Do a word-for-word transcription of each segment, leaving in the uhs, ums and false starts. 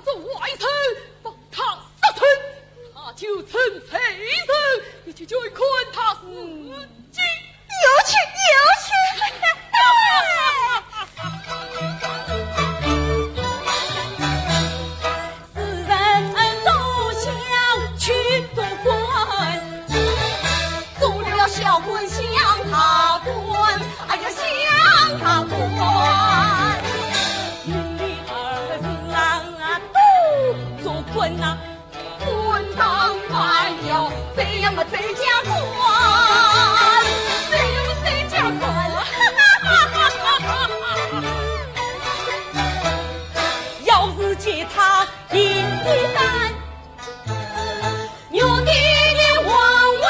做坏人，把他杀头，他就成罪人，你去追看他是否。有请，有请。世人都想去做官，做了小官想大官，哎呀，想大官。你的儿子啊，都做官呐，官当官要，这样么这家官，这样么这家官。要是给他 一担，有的连王位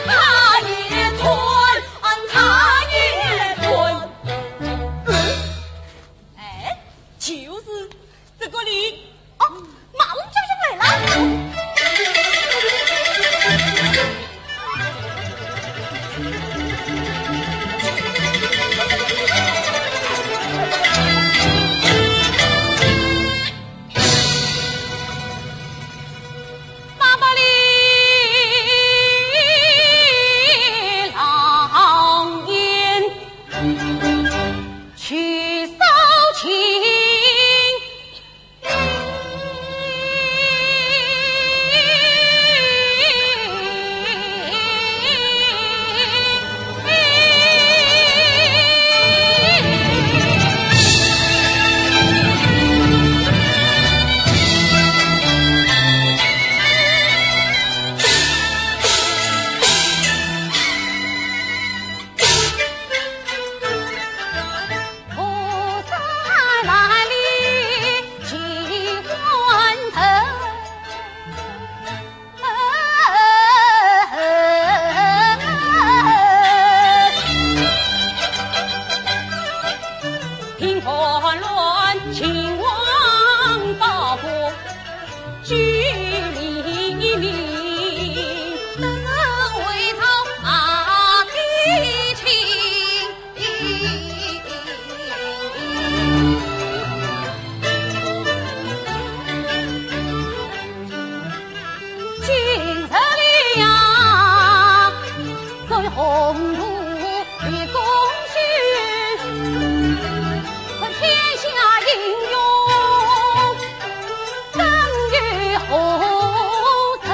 他也吞，他也吞。哎，就是这个理。哦，马龙将军来了。 平叛乱，秦王八国，救黎民，都是为朝啊的情。 今日里呀，在宏图的功勋，看天下英雄更有何人？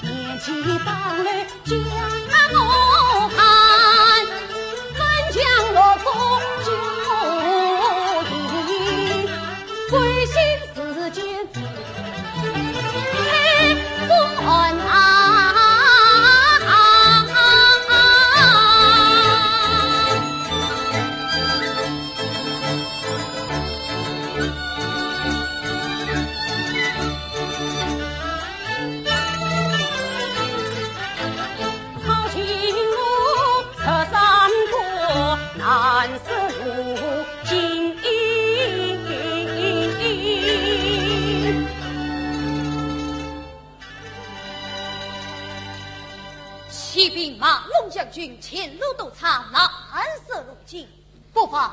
年纪大了，将我看，满江落花酒饮，归心似箭。 启禀马龙将军，前路多差，难舍路径。不妨，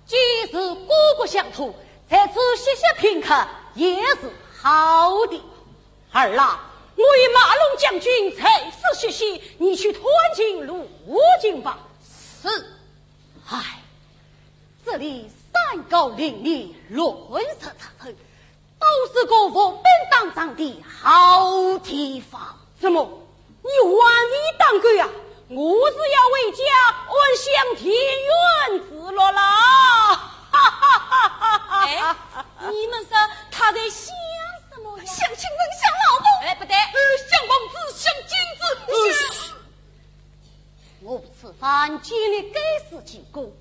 既是故国乡土，在此歇息片刻，也是好的。儿啊，我与马龙将军在此歇息，你去探听路情吧。是。唉，这里山高林密，乱石杂城，都是个伏兵打仗的好地方。怎么，你还未打够呀？我是要回家安享田园之乐啦！哈哈哈哈哈！哎，你们说他在想什么呀？想亲人，想老婆。哎，不对。呃，想房子，想金子，想……我此番建立该市建功，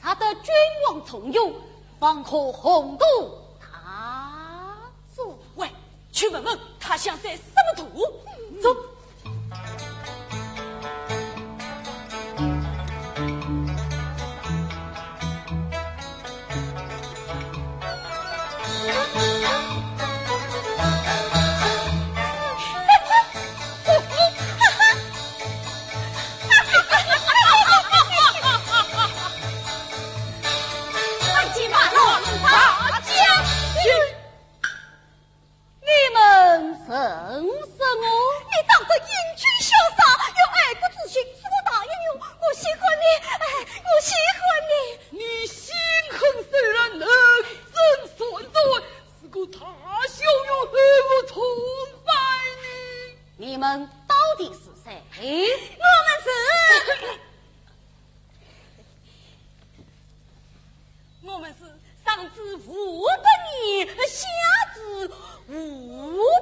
值得君王重用，方可宏图大做。喂，去问问他想在什么途。走。你们认识我？你长得英俊潇洒，有爱国之心，是个大英雄，我喜欢你，哎，我喜欢你。你心狠手辣，能征善战，是个大枭雄，还不痛快呢？你们到底是谁？我们是…… 我们是上至五百年，下至五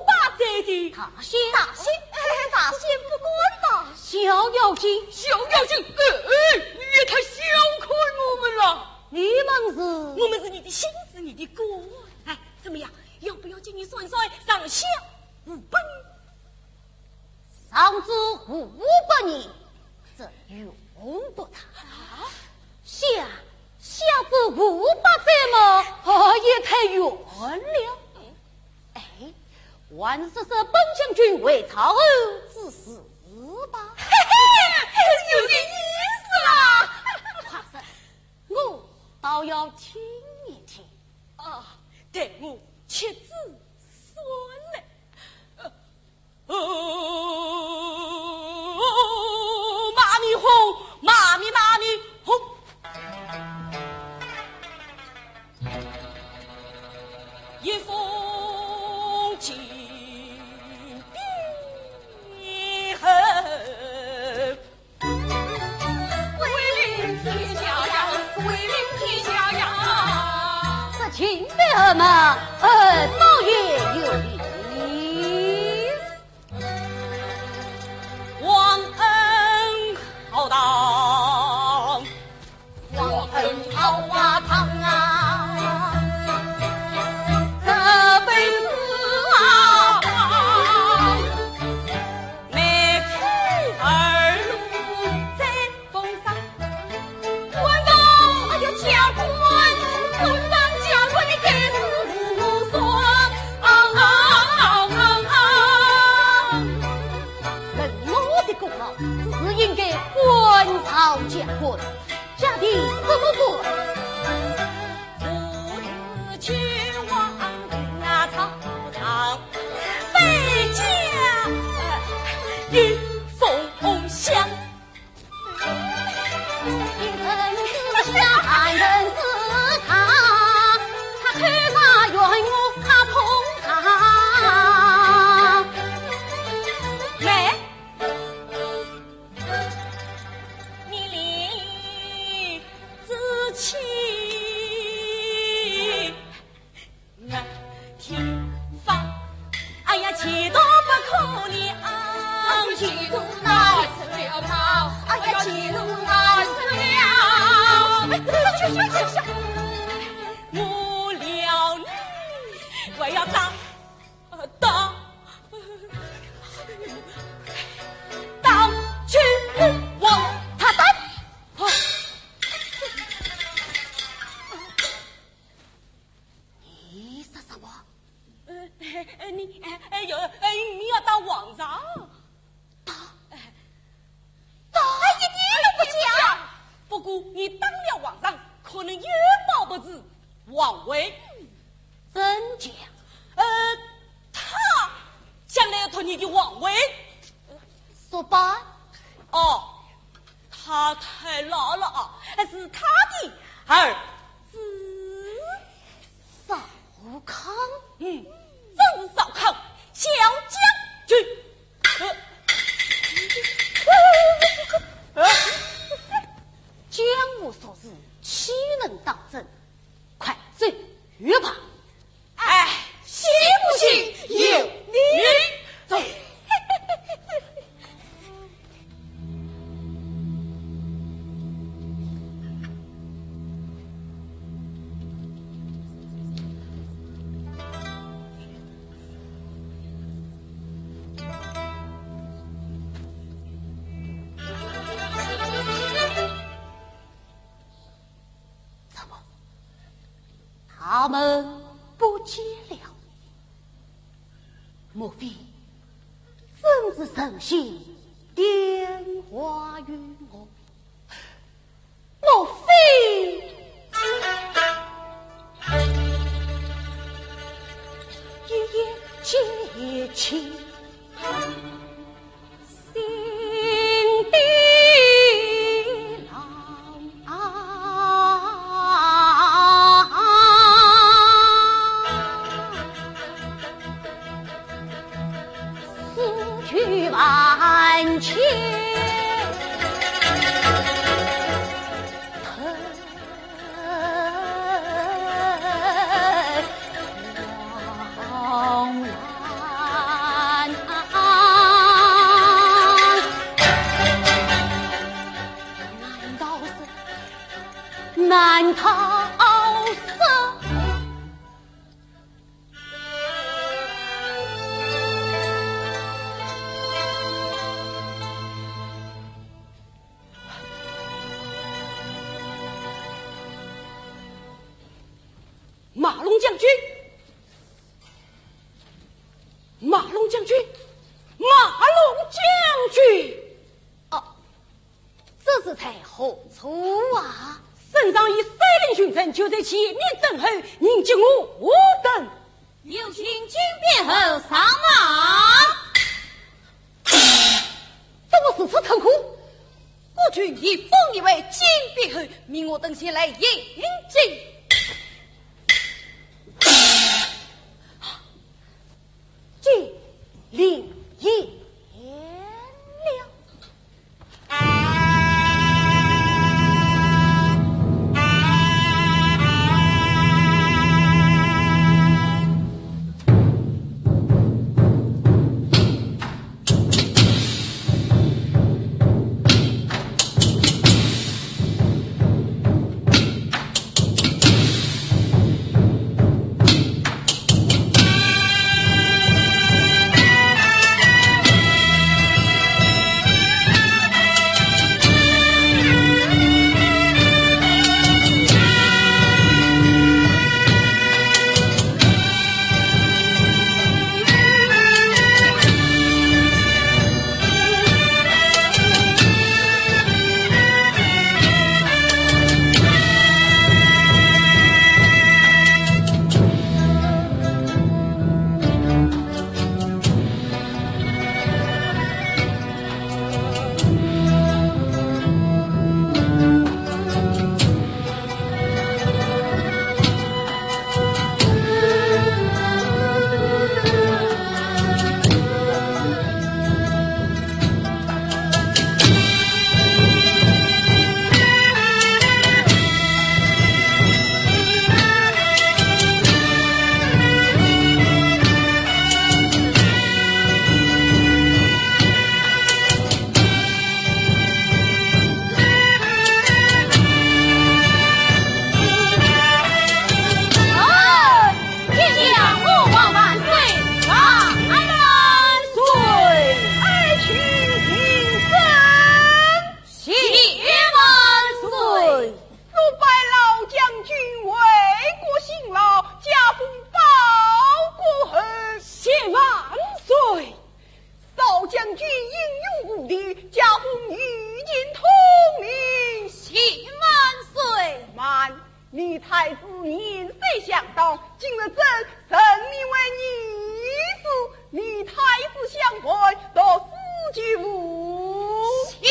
百载的大仙。大仙？哎，大仙不敢当。小妖精。小妖精，哎，哎，你也太小看我们了。你们是？我们是你的心，是你的肝。哎，怎么样？要不要给你算算上下五百年？ 上至五百年，这用不着。啊？下，下至五百载嘛，啊，也太远了。哎，还是说本将军回朝后之事吧。嘿嘿，有点意思啦。快说，我倒要听一听。啊，待我屈指算来。 哦，妈咪哄，妈咪，妈咪哄。一封金匾。 为民天下呀，为民天下呀。这金匾嘛，呃，倒也有理。皇恩浩荡，皇恩浩荡啊，这本是啊， 每天二路在风上，官方，哎呀，加官，官方加官的该是无双。啊啊啊啊啊！论我的功劳，是应该官朝加官。 加的什么官？父子君王啊，朝朝，百家迎风响。一人之下，万人之上，他口骂怨我，他捧场。来， 你立之气，那天放，哎呀，气度不可量。气度难量。哎呀，气度难量。哎，行行行行，我料你还要打 打，打君王，他打。啊！你说什么？呃，呃，你，哎，哎，有，哎，你要打皇上？打？哎，打？哎，一点都不假。不过你打了皇上，可能又保不住皇位。怎讲？你的皇位。说吧。哦，他太老了啊，是他的儿子。少康？嗯，正是少康，小将军。呃，呃，江湖俗事，岂能当真？快走吧。哎，信不信由你。走。怎么，他们不见了？莫非真是神仙点化于我？莫非一夜千千 心的浪啊，思绪万千。 难道是？难道是？ 马龙将军，马龙将军，马龙将军！哦，这是在何处啊？圣上与三令巡城就在前面等候，您及我何等？有请金匾侯上马。怎么如此痛苦？ 国君已封你为金匾侯，命我等前来迎接。金陵也了。 哎，天下我王万岁，万万岁！爱卿平身。谢万岁。 速拜老将军为国辛劳，加封保国侯。谢万岁。少将军英勇无敌，加封御前统领。谢万岁。慢，李太子年岁相当，今日朕任命为你子，李太子相救父。请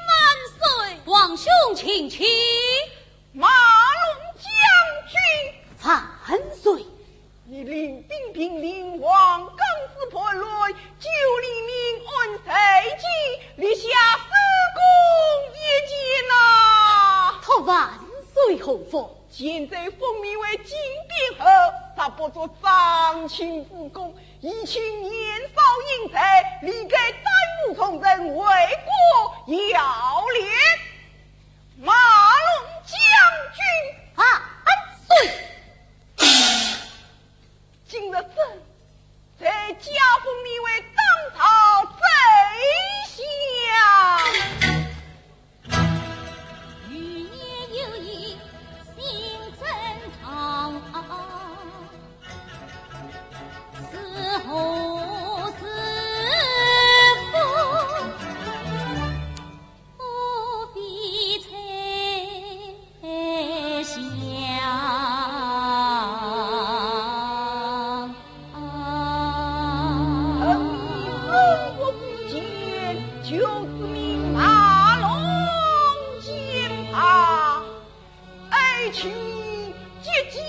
万岁。王兄请起。马龙将军。万岁。你领兵平定黄冈之叛乱，救黎民安社稷，立下丰功一件呐。托万岁洪福。 现在封你为金匾侯，杀不足张亲之功，以请年少英才，理该担负重任，为国效力。马龙将军。万岁。今日朕再加封你为当朝宰相。 臣民生活不见，就此名马龙肩旁，爱卿接见。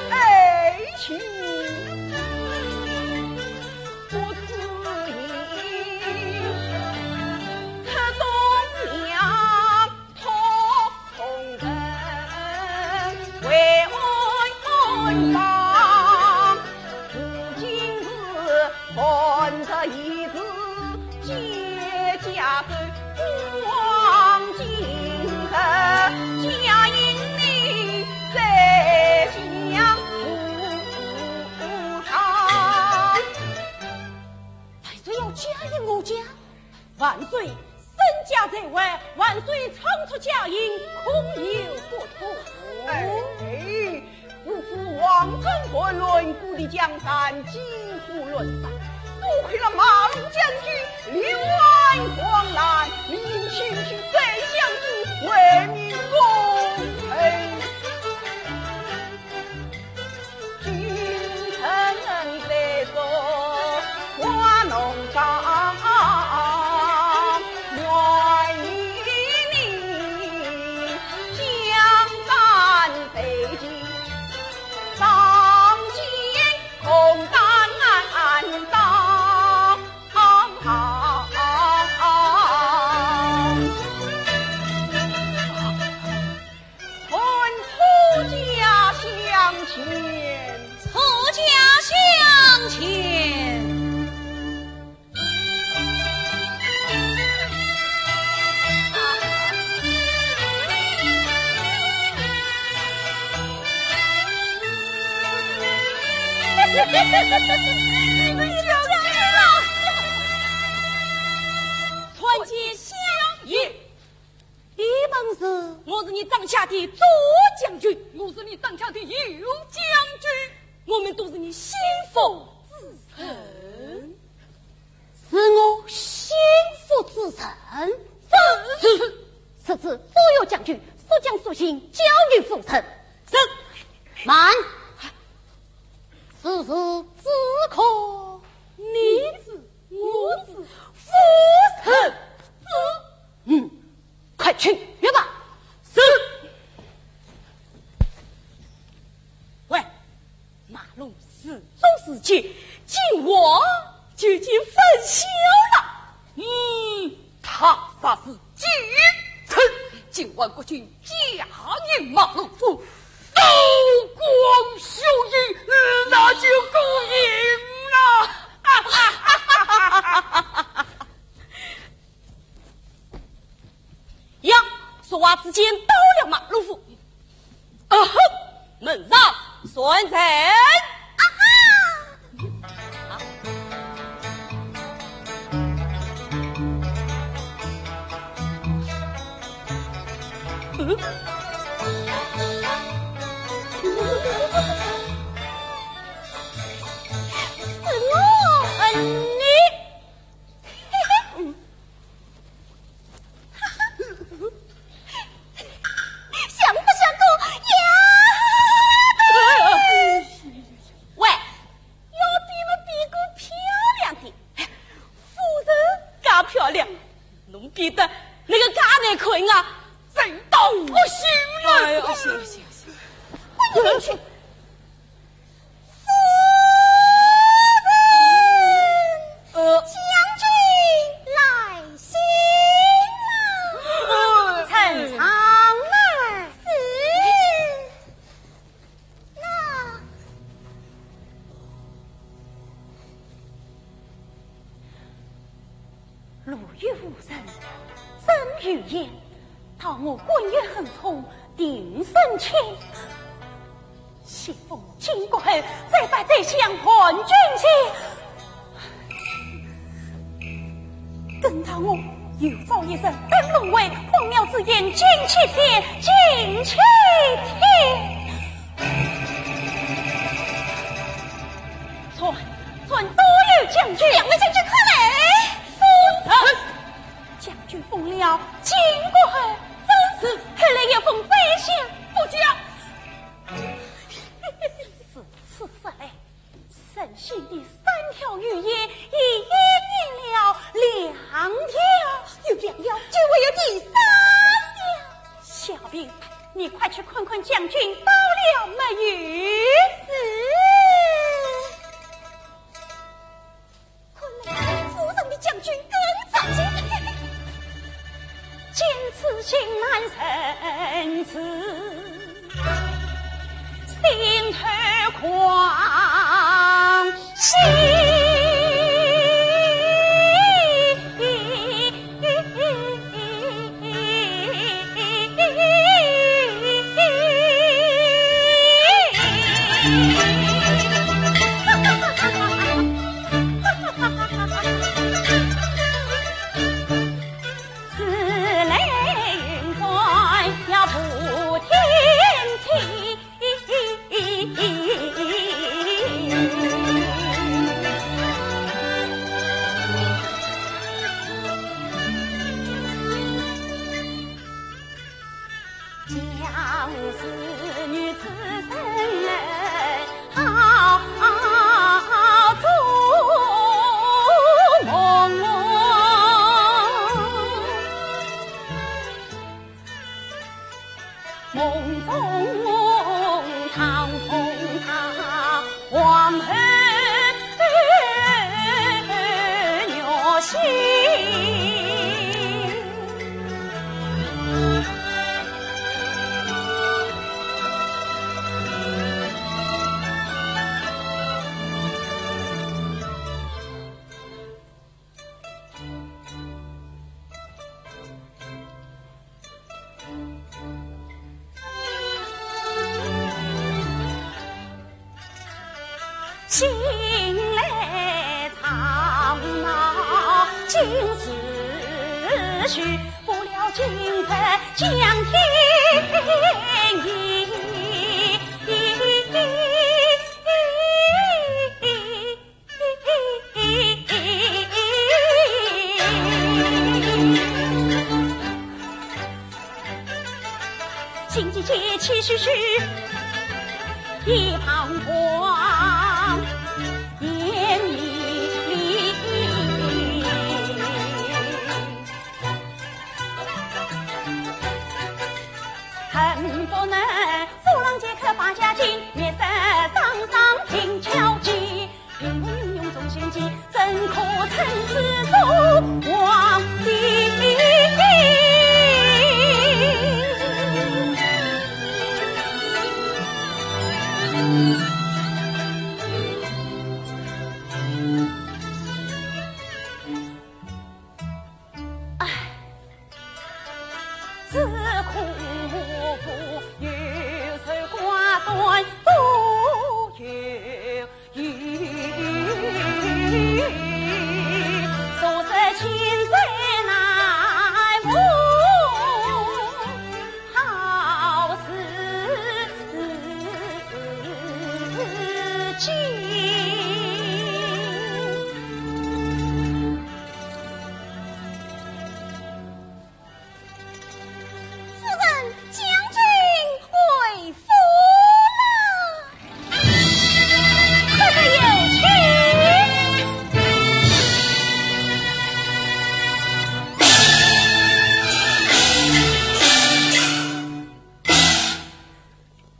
爱卿。万岁要加迎我家？万岁身价在外，万岁仓促加迎，恐有不妥。哎，如此黄冈叛乱，故地江山几乎沦丧，多亏了马龙将军力挽狂澜，理应庆贺宰相之为民功臣。 君臣在所，我弄伤，愿与你江山社稷，仗剑共担当。 臣出家相请。出家相请。你们小鬼啊！参见相爷。 你们是？我是你帐下的左将军。我是你帐下的右将军。我们都是你心腹之人。是我心腹之人？是。此次左右将军速将书信交与夫人。是。慢。此事只可你知，我知，夫人知。 嗯，快去吧。是。喂，马龙始终如一，今晚就见分晓了。嗯，他若是进城，今晚国君驾临马路府，刀光血影，那就够赢了。呀，说话之间到了马路府。啊哈，门上算人。啊哈！嗯？是我。嗯，你。想不想过呀？喂，要比么比个漂亮点。夫人介漂亮，侬比得那个介难看啊，真当恶心了。哎呀，行了，行了，行了，行了。滚进去。夫人，呃。将军来信了。呃。呈上来。是。那。路遇无人，人有言，道我官运亨通，定升迁。 先封金国侯，再拜宰相、汉军旗。等到我有朝一日登龙位，荒谬之言尽弃天，尽弃天。传，传左右将军。两位将军快来！夫人。将军封了金国侯，封是后来又封宰相。不讲。 如此说来，神仙的三条预言已应验了两条，有两条，就还有第三条。小平，你快去看看将军到了没有？是。 看来夫人的将军更着急。今此情难成事，心头狂喜。 此类云端要破天际。 将是女子身后做梦。 梦中唐风茶，皇后玉心。醒来长老今是许，不料今日将天移。 心急急气吁吁，一旁狂言迷离。恨不能夫人即刻把家进，面色丧丧停敲击。夫人，将军回府了。快快有请。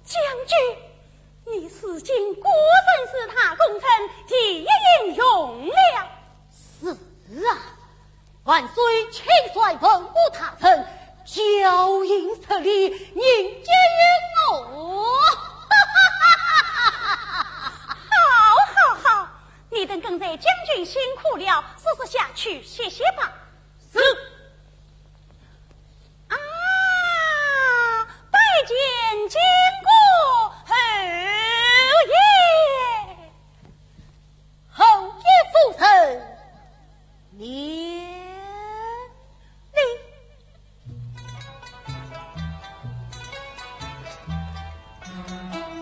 将军，你如今果真是大功臣第一英雄了。是啊， 万岁千岁文武大臣，交印十里，迎接我。好，好，好，你等跟随将军辛苦了，速速下去歇歇吧。是。啊，拜见金国侯爷。 侯爷夫人，免礼。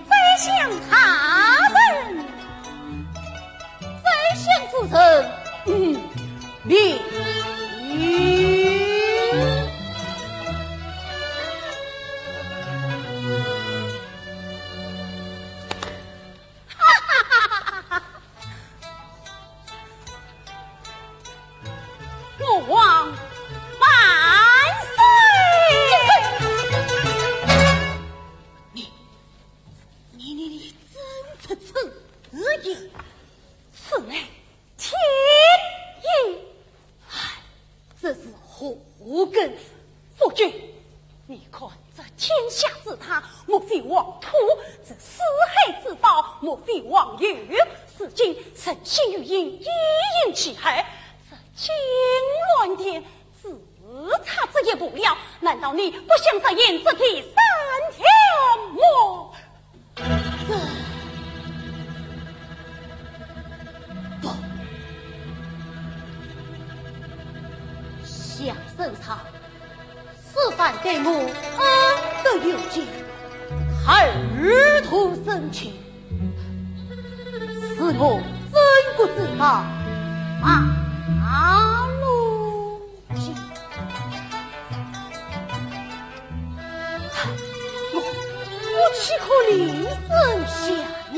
宰相大人。宰相夫人，嗯，免礼。 吾皇万岁！你，你，你，你真不知礼。此乃天意。唉， 这是祸根。夫君，你看这天下之大，莫非黄土；这四海之宝，莫非黄油。如今人心于阴，意淫其二，这金銮殿只差这一步了，难道你不想着胭脂第三条么？ 这，不，想圣上此番对我恩德有加，二度升迁，赐我镇国之宝，啊，啊， 我，我岂可另生下呢？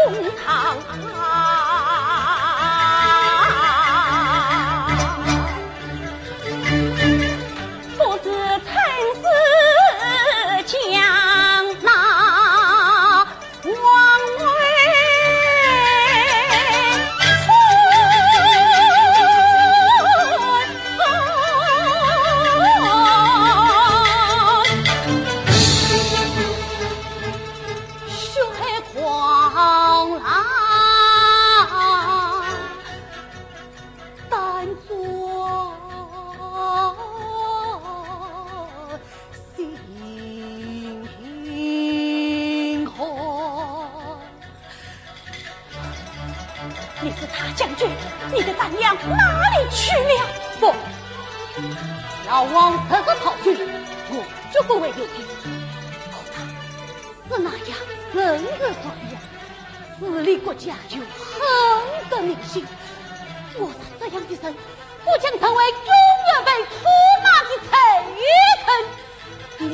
公堂。不是陈氏将那王位传，血狂浪。 胆作心寒。你是大将军，你的胆量哪里去了？不，老王若是讨军，我就不会留兵。可他是那样仁义善良， 治理国家又狠得民心。我若这样的人，不将成为永远被唾骂的罪人。你，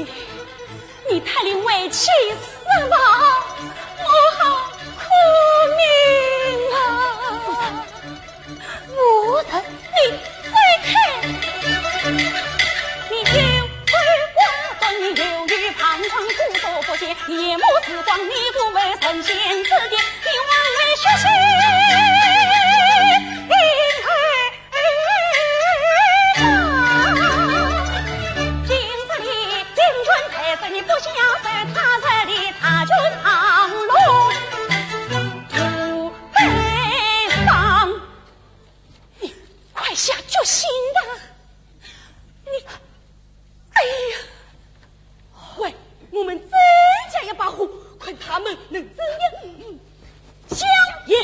你带领卫青四方，我好苦命啊！夫人，夫人，你走开！你有罪过，你由于旁观故所不见，夜幕之光，你不为神仙之点，你枉为学仙。今日里兵权在手，你不下手，他日里大军上路，不悲伤。 你快下决心吧！你，哎呀，喂，我们再加一把火，看他们能怎样相应。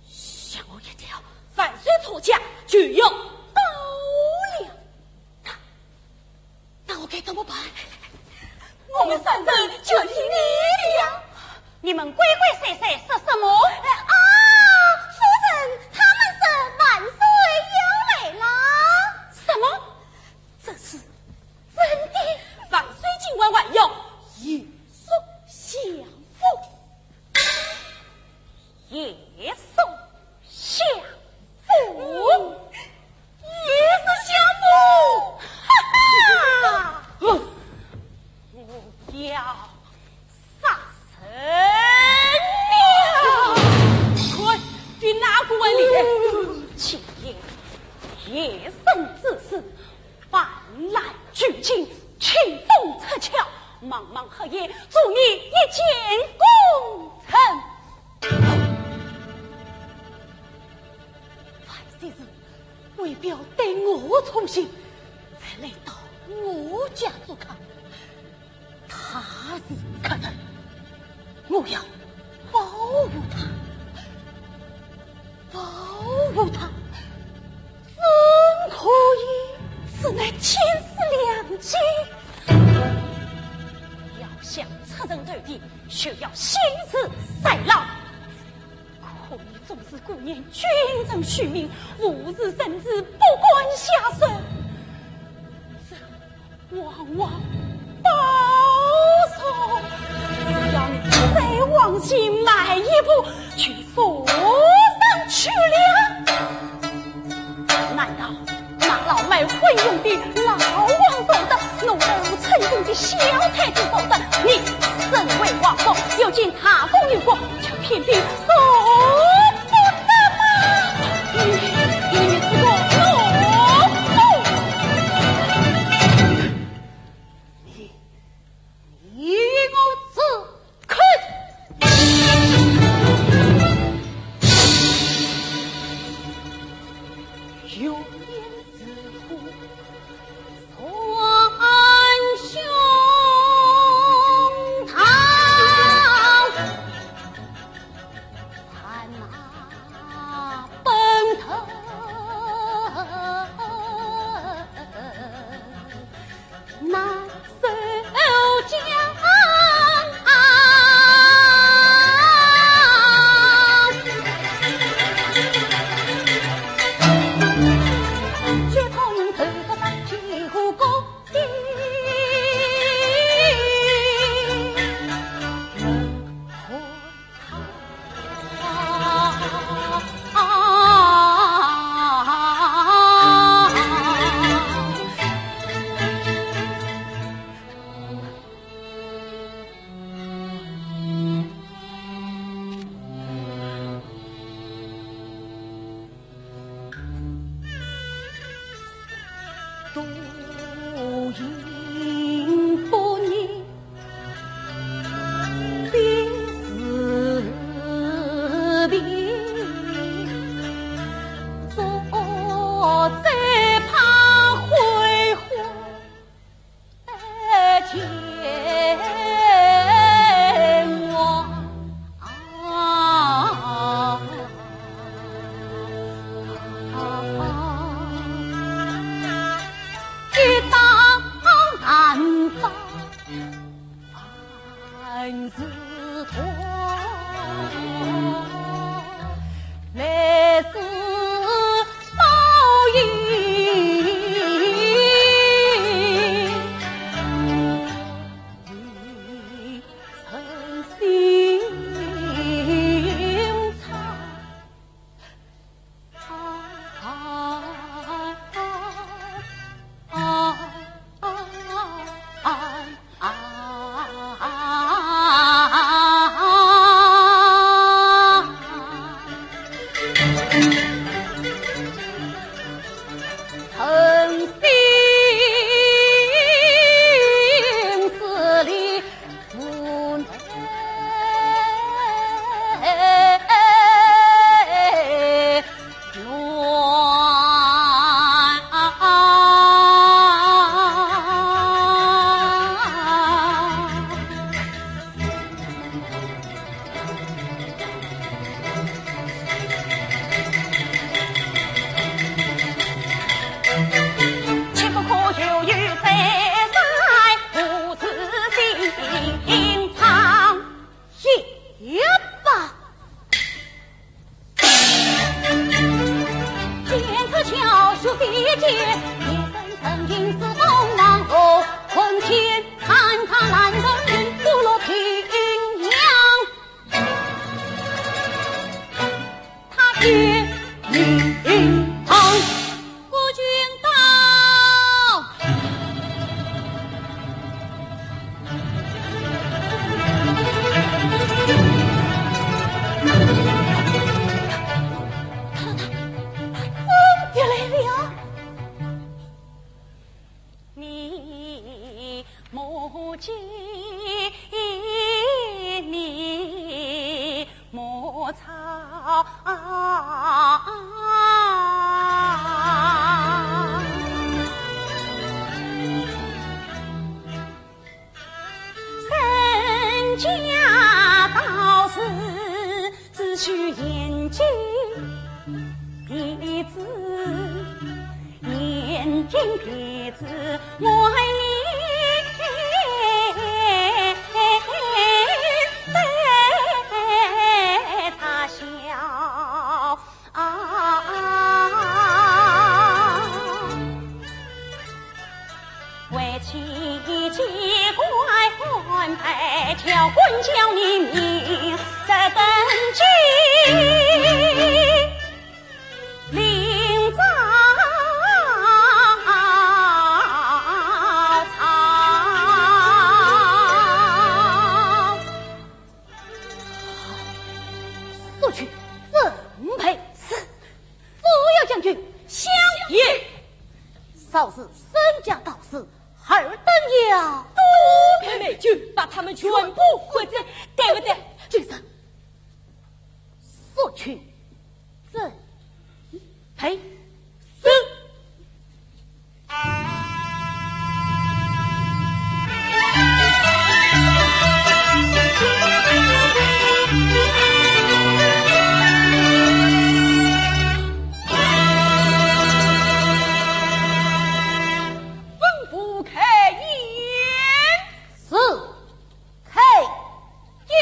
像我一条万岁座驾就要到了。 那我该怎么办？我们三人就听你的呀。你们鬼鬼祟祟说什么？啊，夫人，他们说万岁要来了。什么？这是真的？万岁今晚还要夜宿相府。 夜宿相府，夜宿相府，哈哈！我要杀人了！快，给拿过来！今夜夜深之时， 万籁俱静，清风出窍，茫茫黑夜，助你一箭功成。万岁是为表对我忠心，才来到我家做客。 他是客人，我要保护他，保护他，怎可以？此乃天赐良机。要想出人头地，就要心慈善良。可你总是顾念君臣虚名，无视圣旨，不管下手。这 往往报仇，只要你再往前迈一步，就送上去了。难道那老卖昏庸的老王做得，我这无成功的小太子做得？你身为王后，有件大功于国， 却偏偏做不得吗？你，你是个懦夫！你，你与我自肯！有眼似虎， 穿胸膛。独饮不饮的士兵，坐在炮灰灰的前往。 一到南方，凡事通，来世报应，人心肠。 诚心实意 无奈。切不可犹豫再三，无事心肠。也罢。见此巧书非奸，夜深沉吟思东望后，困天寒窗烂灯云，不落平阳。 他也明白。孤军到。太太，太太，真的来了。 你莫急，你莫操心。人家道士 只需眼睛闭仔，眼睛闭仔，我爱你的傻笑。啊， 为妻见怪，安排，叫官叫你明日登基，领曹操。苏群，准备。是。左右将军，相迎。 少时身价道士，尔等要多配美酒，把他们全部灌醉，对不对？就是。速去。这，嘿，是。吩咐开宴。是，开宴。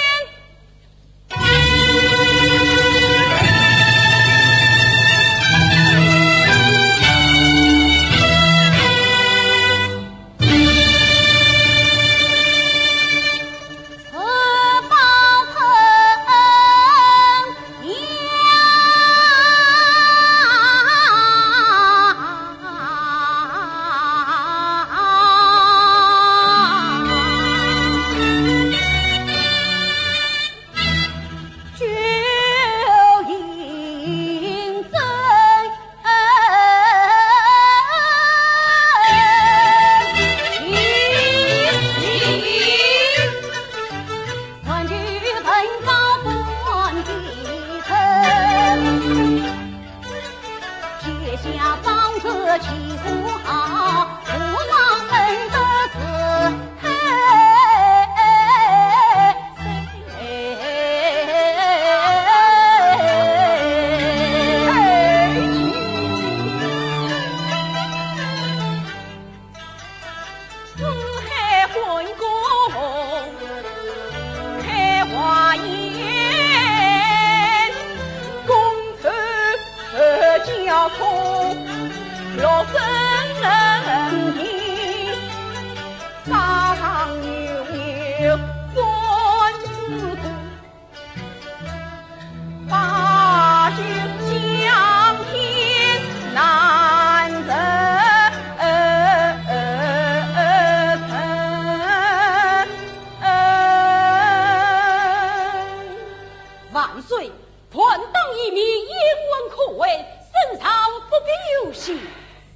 万岁！ 团当一面，英文可畏，圣上不必忧心。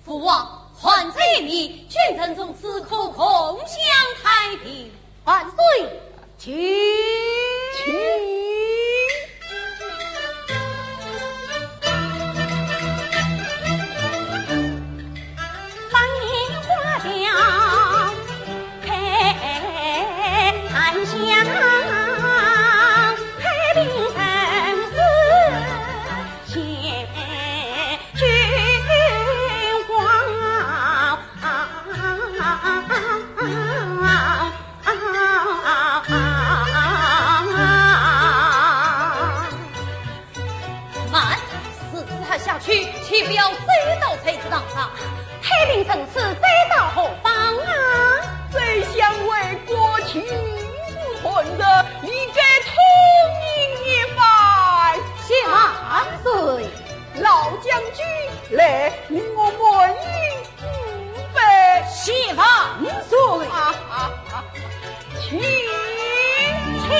父王，汉贼一面，君臣从此可共享太平。万岁，请。请。慢，如此下去，岂不要醉倒在此堂上？太平盛世，醉倒何妨啊？宰相为国情是患者，理该痛饮一番。谢万岁。老将军，来，与我满饮 干杯！谢万岁。啊，啊，啊，请，请。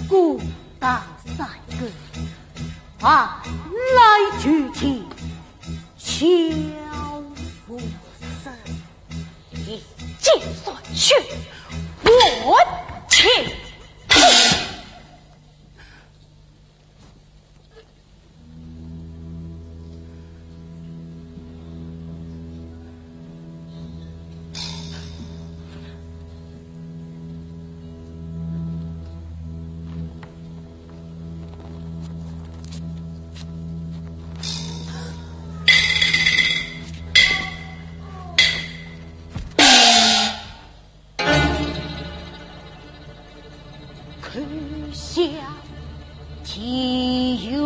孤单山歌，万籁俱寂悄无声。一剑断去，还清风。 看向天门。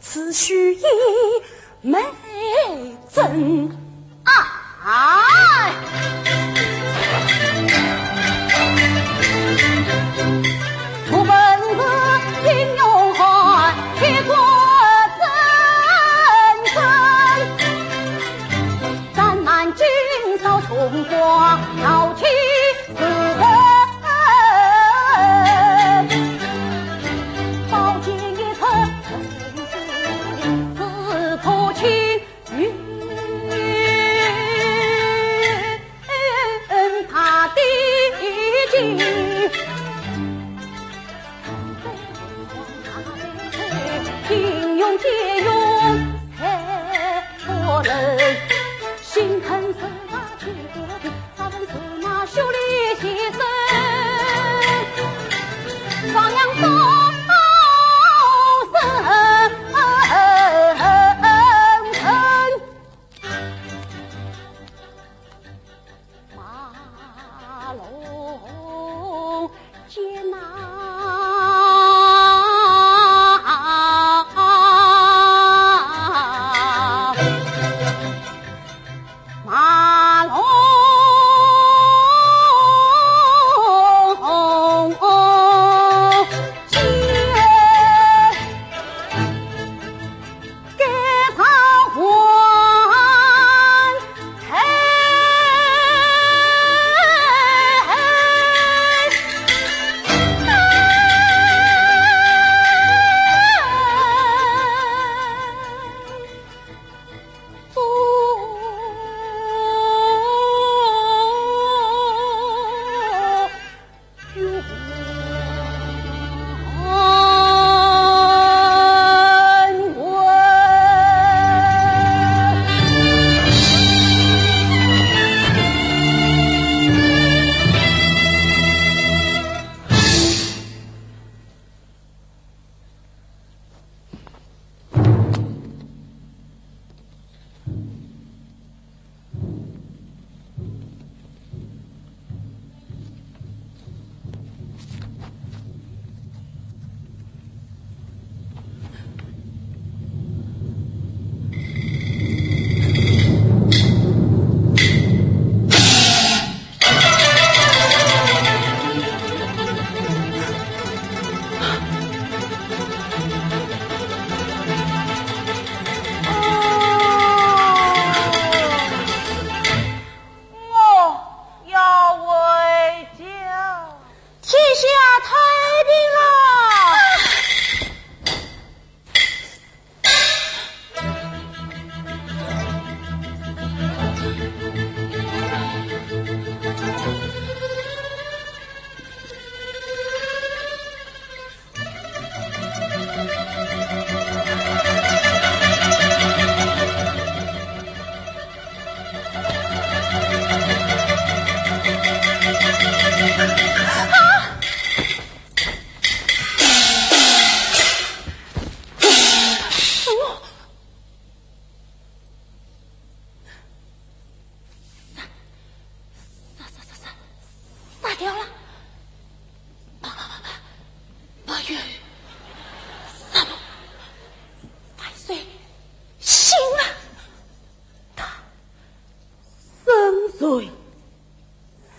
此须以美珍爱。我本是英雄汉，铁骨铮铮，斩难今朝，雄风豪气自人。 宝剑一出，自破青云。他的剑，英雄皆用才不能，心疼手拿去割地。 杀人手拿修理先生，上阳高升。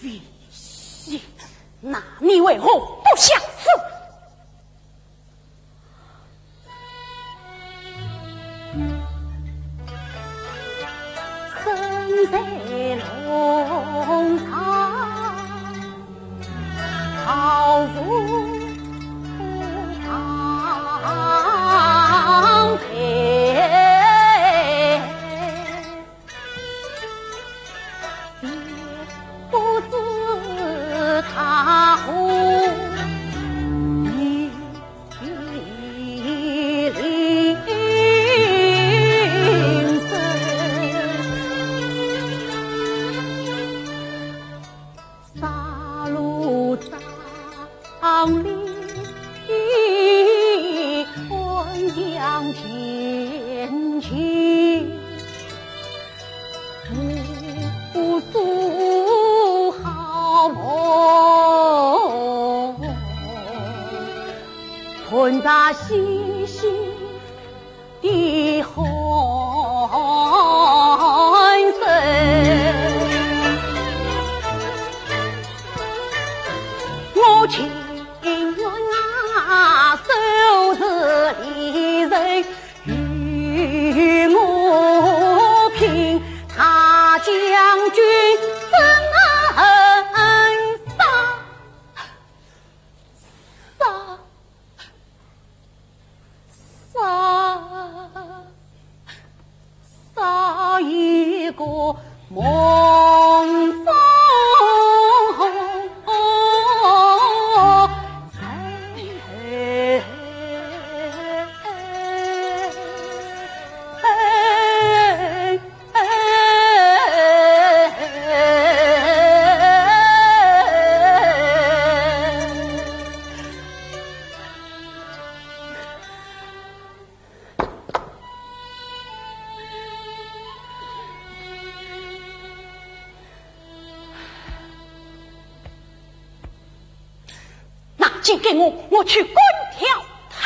比心，那你为何不下手？身在龙床，好无防备。 不知他何以临死。杀戮张力，欢将前去。 无所好谋，吞着细细的汗水。我情愿啊，收拾离人 与我拼，大将军怎能杀？杀，杀，杀一个梦中人。拿剑给我，我去干掉他。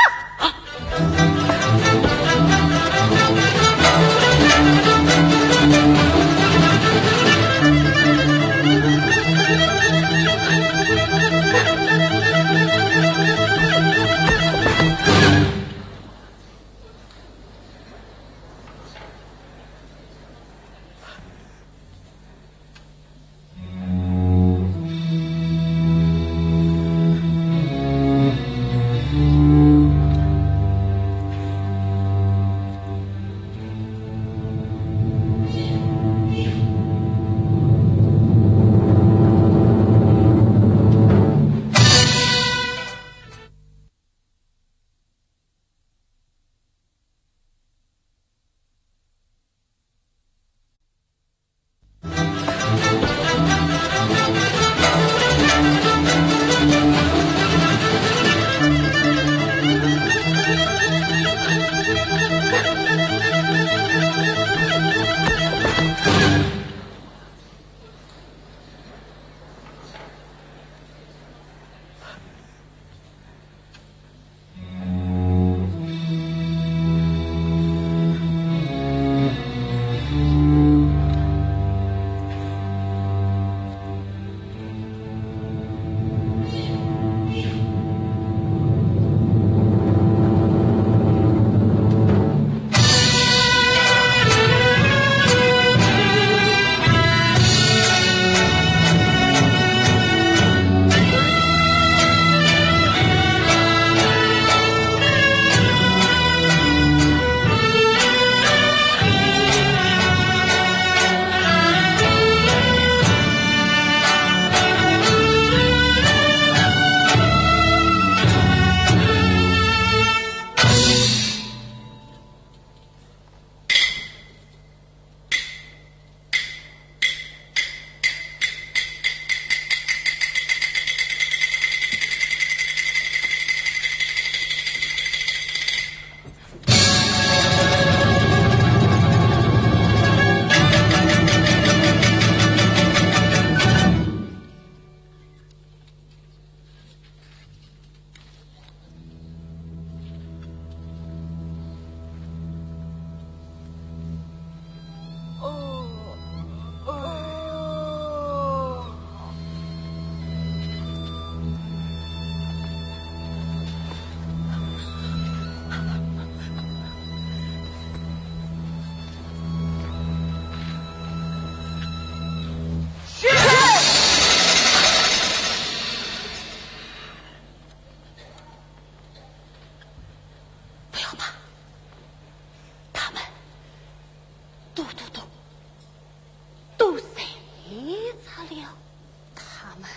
他们，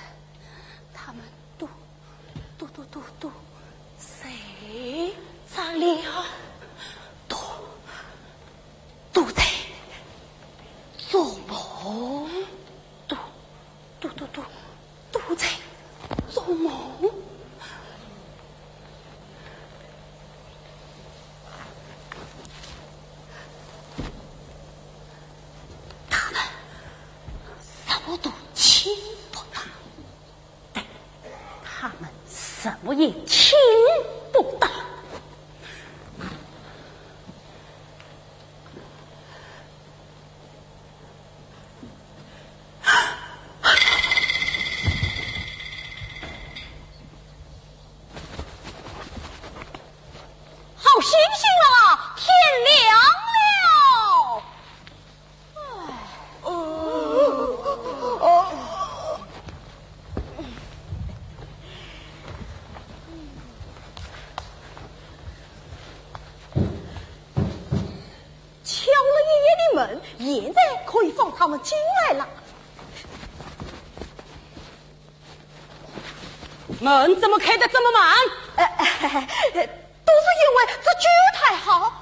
他们都，都，都，都，都睡着了。都，都在做梦。都，都，都，都，都在做梦。 他们什么都听不到。对，他们什么也听不到。 好星星了，天亮了。哎。敲了一夜的门，现在可以放他们进来了。 门怎么开得这么慢？呃，都是因为这酒太好。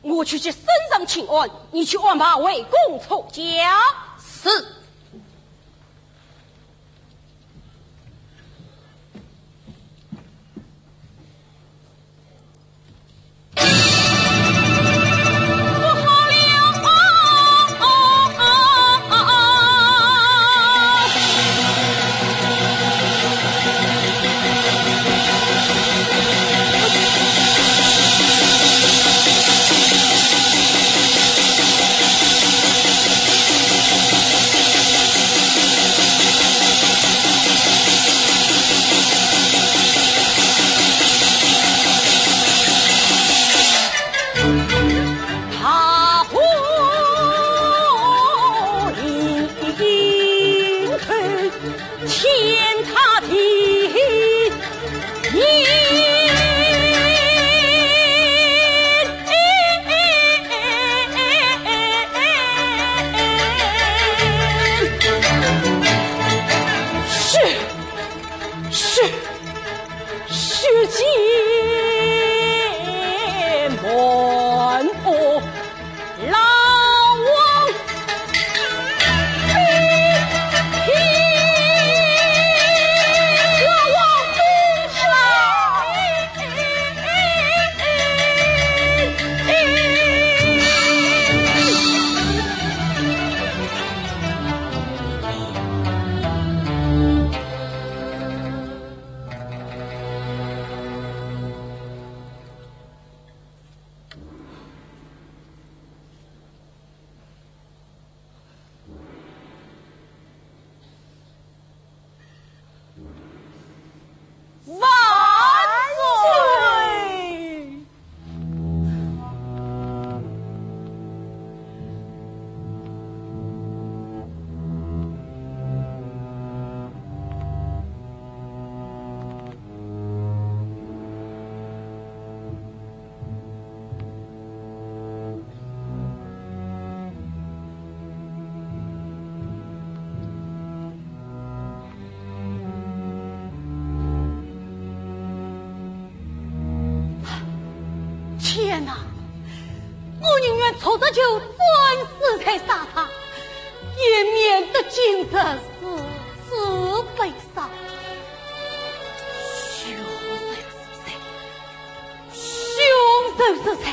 我去给圣上请安，你去安排围攻出京。是。 是，是，是，金门哦。 老王，老王，老王。 万岁！ 天哪！我宁愿吃着酒，转世再下场，也免得今日如此悲伤。许仙是谁？ 凶手是谁？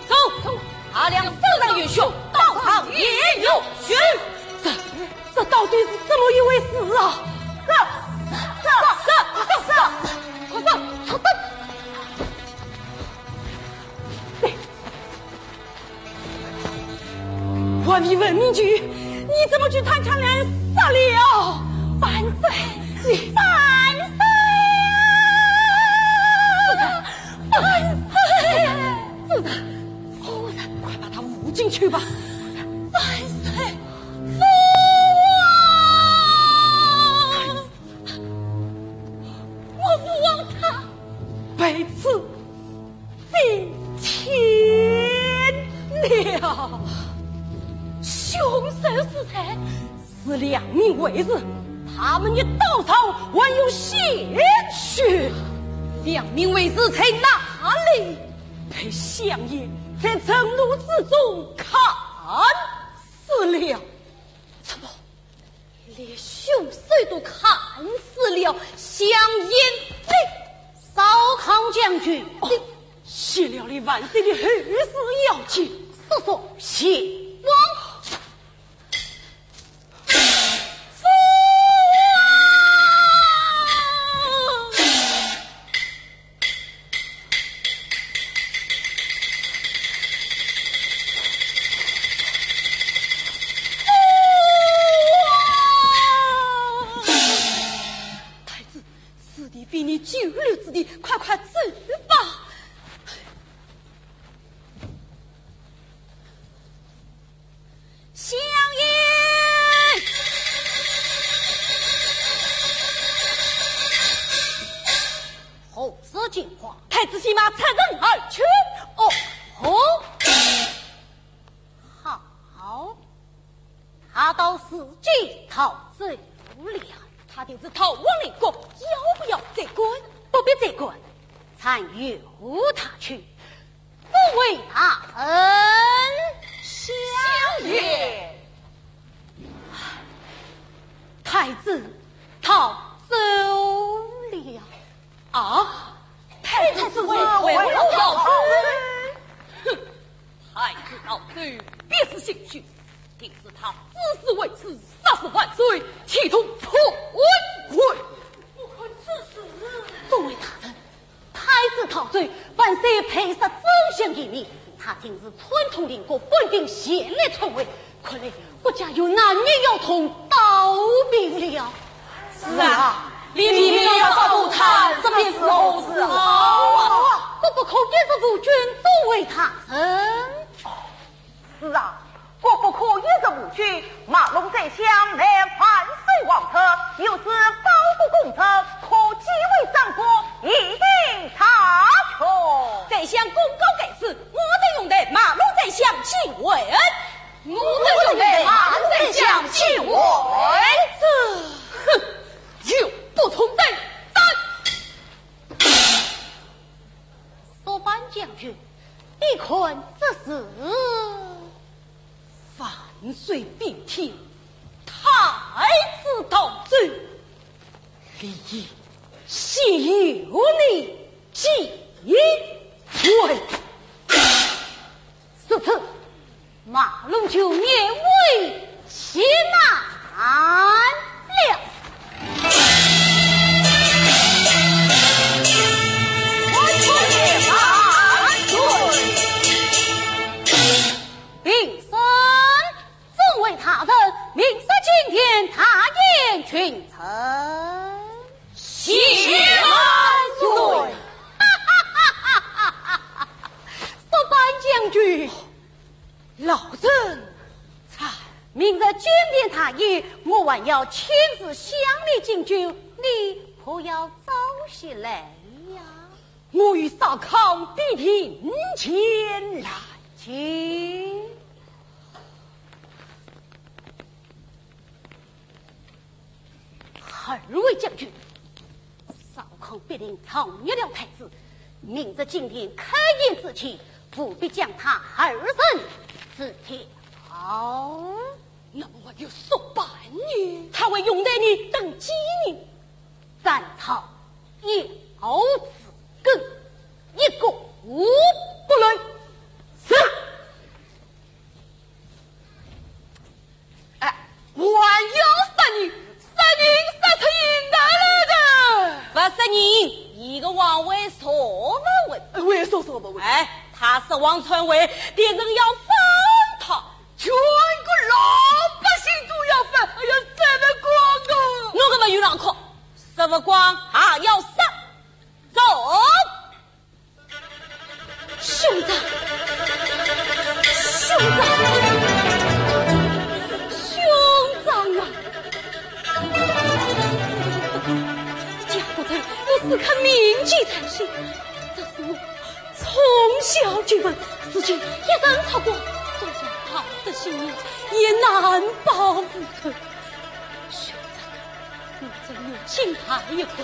走，走，查亮圣上元凶，到场验凶。这，这到底是怎么一回事啊？是，是，是，是，快上，快上。对。 我的文明局，你怎么去探查人杀了？万岁！万岁！万岁！夫人，夫人，快把他扶进去吧。万岁！父王！我父王他被刺。 被天了。凶手是谁？是两名卫士，他们的刀上还有鲜血。两名卫士在哪里？被香烟在蒸炉之中烤死了。怎么？ 连凶手都砍死了，香烟呢？少康将军，哦，谢了你万岁的厚赐要紧。速速前往。父王！ 太子，此地非你久留之地，快快走吧。相爷！何事惊慌？太子骑马趁人而去。哦，哦。 好，他到此地逃走了。他定是逃往灵谷，要不要再赶？不必再赶，暂由他去。诸位大人。相爷。太子逃走了。 啊，太子是为何逃走？哼，太子逃走必是心虚，定是他指使卫士杀死万岁，企图篡位。不可此事。众位大人，太子逃走，万岁被杀，奏响一名，他定是串通灵谷，本定前来篡位， 看来国家有难言要同刀兵了。是啊，你明明要保护他，这便是何事啊？国不可一日无君，众位大人。是啊，国不可一日无君，马龙宰相乃万岁皇子，有事保国功臣，可几位长官一定大权。宰相功高盖世，我等拥戴马龙宰相请问。 我等有待马龙宰相请问。这，哼，有不从者斩。速办将军，你看这是？万岁兵听，太子逃走，理应先由你解围。如此， 马龙就勉为其难了。万岁万岁！平身，众位大人，明日进殿大宴群臣。谢万岁！速办将军， 老臣在。明日进殿大宴，我还要亲自向你敬酒，你可要早些来呀？我与少康必定前来。请。 二位将军，少康必定造孽了太子，明日进殿开宴之前，务必将他二人除掉。那么还有速办呢？他会拥戴你等几日？斩草除根，一个不留。是。 哎，还要杀人，杀人杀出胭脂来的。不杀人，伊个皇位坐不稳。哎，为啥坐不稳？哎，他说王篡位，别人要反他，全国老百姓都要反，哎呀，杀得光光。我个没有脑壳，杀不光还要杀，走。 兄长，兄长，兄长啊！家国仇，我时刻铭记在心。这是我从小就闻，如今一人出国，也难报无仇。兄长，我这女亲还有个，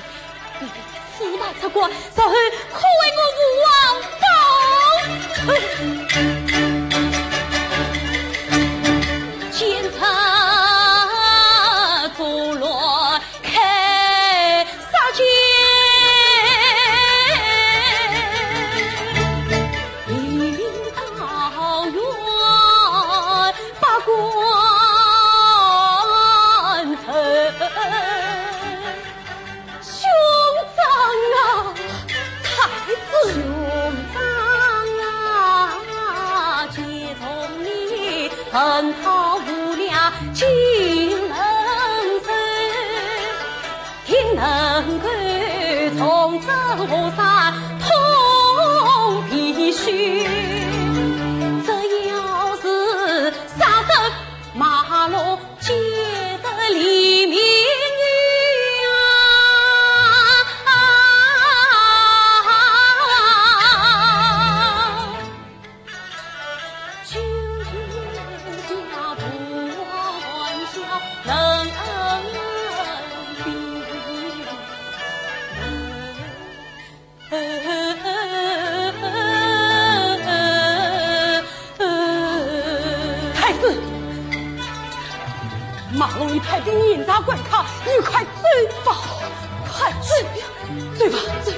你此番出关，日后可为我父王报仇。见他坐落开杀戒。 一到远，把关头。兄长啊，太子。兄长啊，且从你，恨他无量金轮手。 定能够重整河山通必须。这要是杀得马龙，皆得黎民啊！太子，马龙已派兵严查关卡，你快走吧，快走，走吧，走。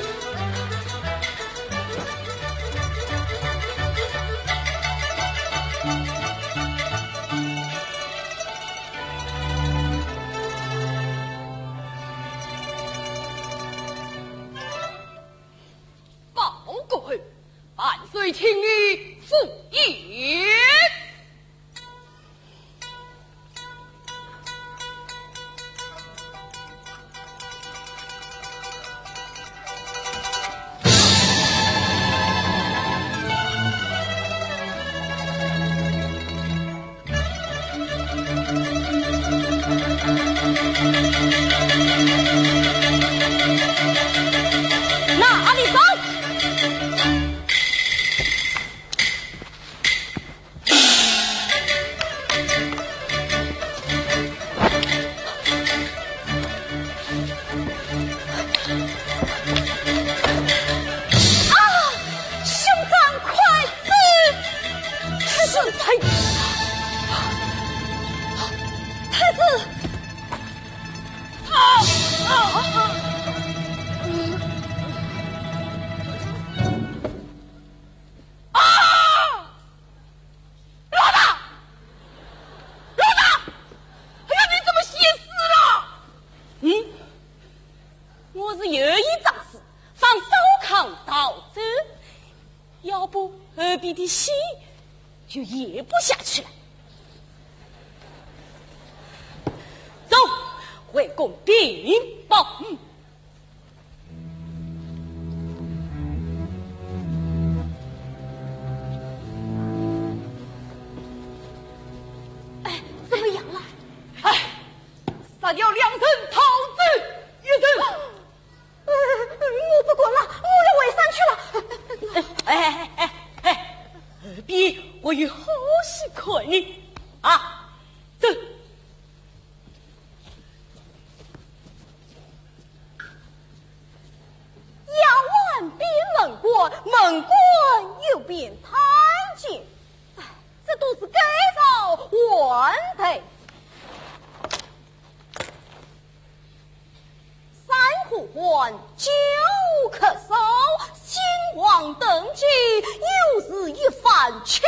报告，万岁请你赴宴。 哪里走？ 啊！兄长，快走！太子，太子！啊！啊！啊！ 老大，老大，哎呀，你怎么先死了？嗯，我是有意仗势，放烧炕逃走，要不河边的戏就演不下去了。走，回宫禀报。嗯。 哎，怎么样了？哎，杀掉两人，逃走一人。呃，我不管了，我要回山去了。哎，哎，哎，哎，河边我有好戏看呢。啊，走。 要问边门关，门关又变太监。哎，这都是该朝晚代。山河换，教客少，兴亡登基，又是一番奇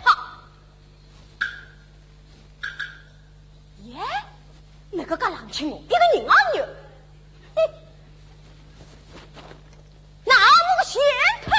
葩。 耶，那个蛤蟆精哦，一个人啊有。嘿，那我个先看。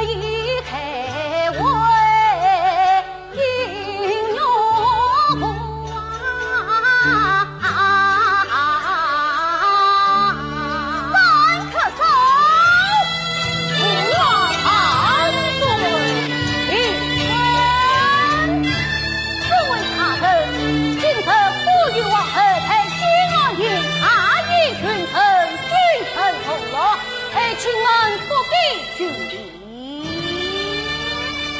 各位大人，今日不与王后在京外宴，大宴群臣，君臣同乐，哎，请问不必拘礼。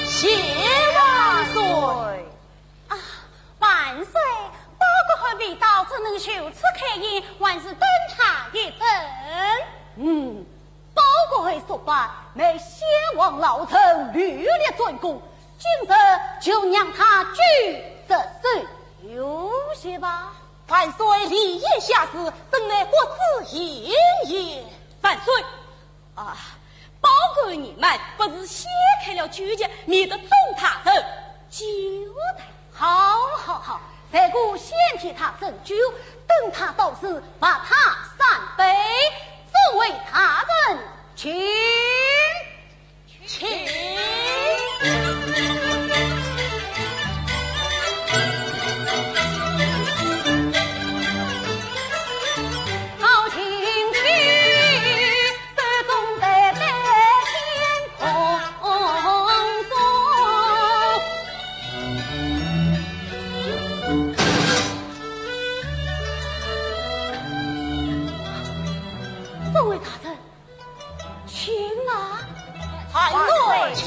谢万岁。啊，万岁，包公还未到，怎能就此开宴？还是等他一等。嗯，包公还说吧，乃先王老臣屡立战功， 今日就让他居这首休息吧。万岁，礼仪下事，怎奈不知行也。万岁，啊，包公你们不如先开了酒席，免得众大臣久等。好，好，好，待我先替他斟酒，等他到时，把他三杯。众位大人，请。 请。众位大人， 请啊。万岁，请。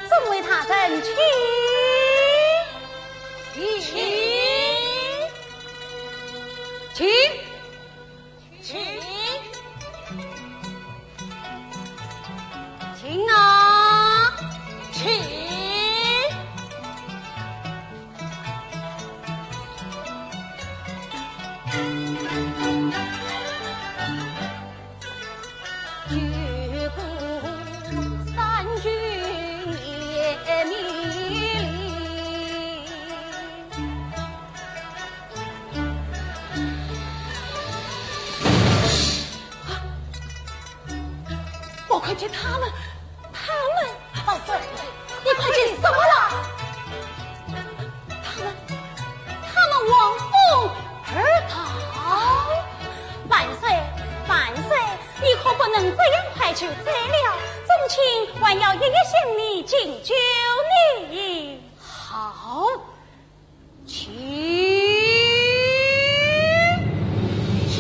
众位大人，请。请。请。 请。请啊。请。 我看见他们，他们。万岁，你看见什么了？他们，他们望风而逃。万岁，万岁，你可不能这样快就走了，宗亲还要一一行礼敬酒呢。好， 请。请。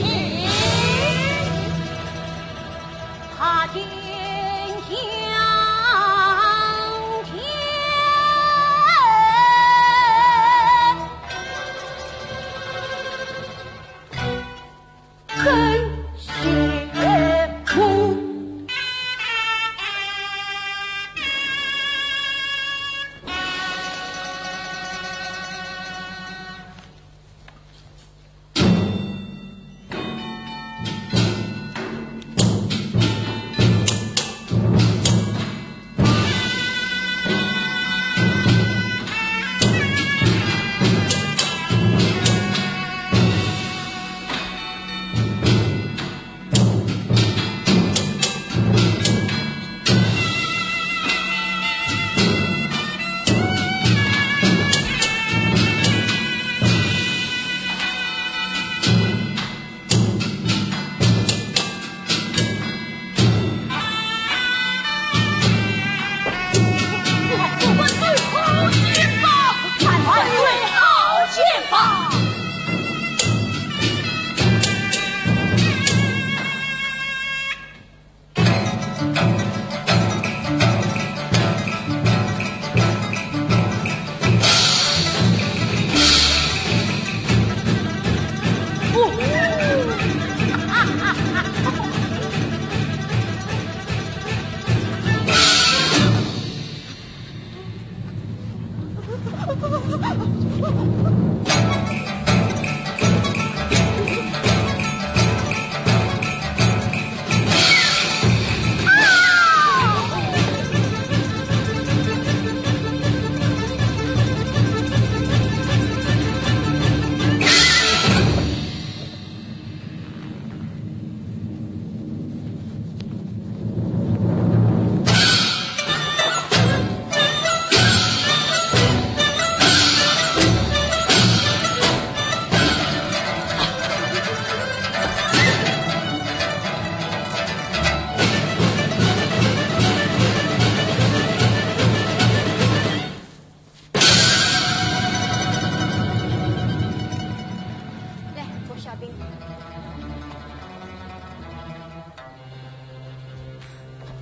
来，给我下兵。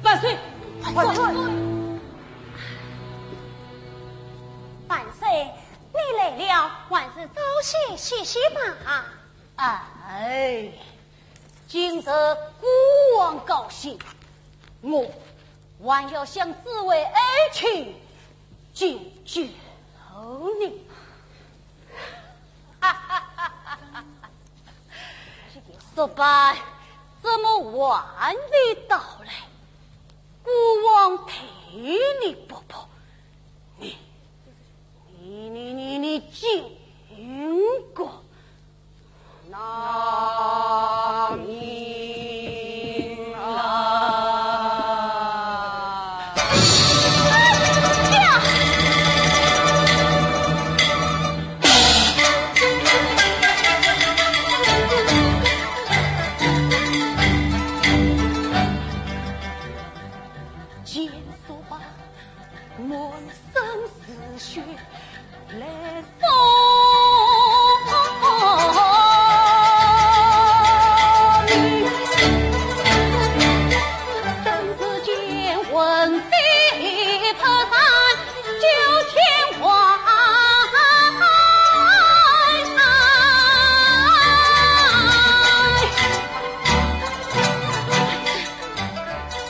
万岁！万岁！万岁，你来了，还是早些歇息吧。哎，今日孤王高兴，我 还要向诸位爱卿敬酒呢。叔伯，怎么还未到来？孤王待你不薄，你，你，你，你，你竟敢 拿命啊！见叔伯满身是血， 来送你。登时间魂飞魄散九天外。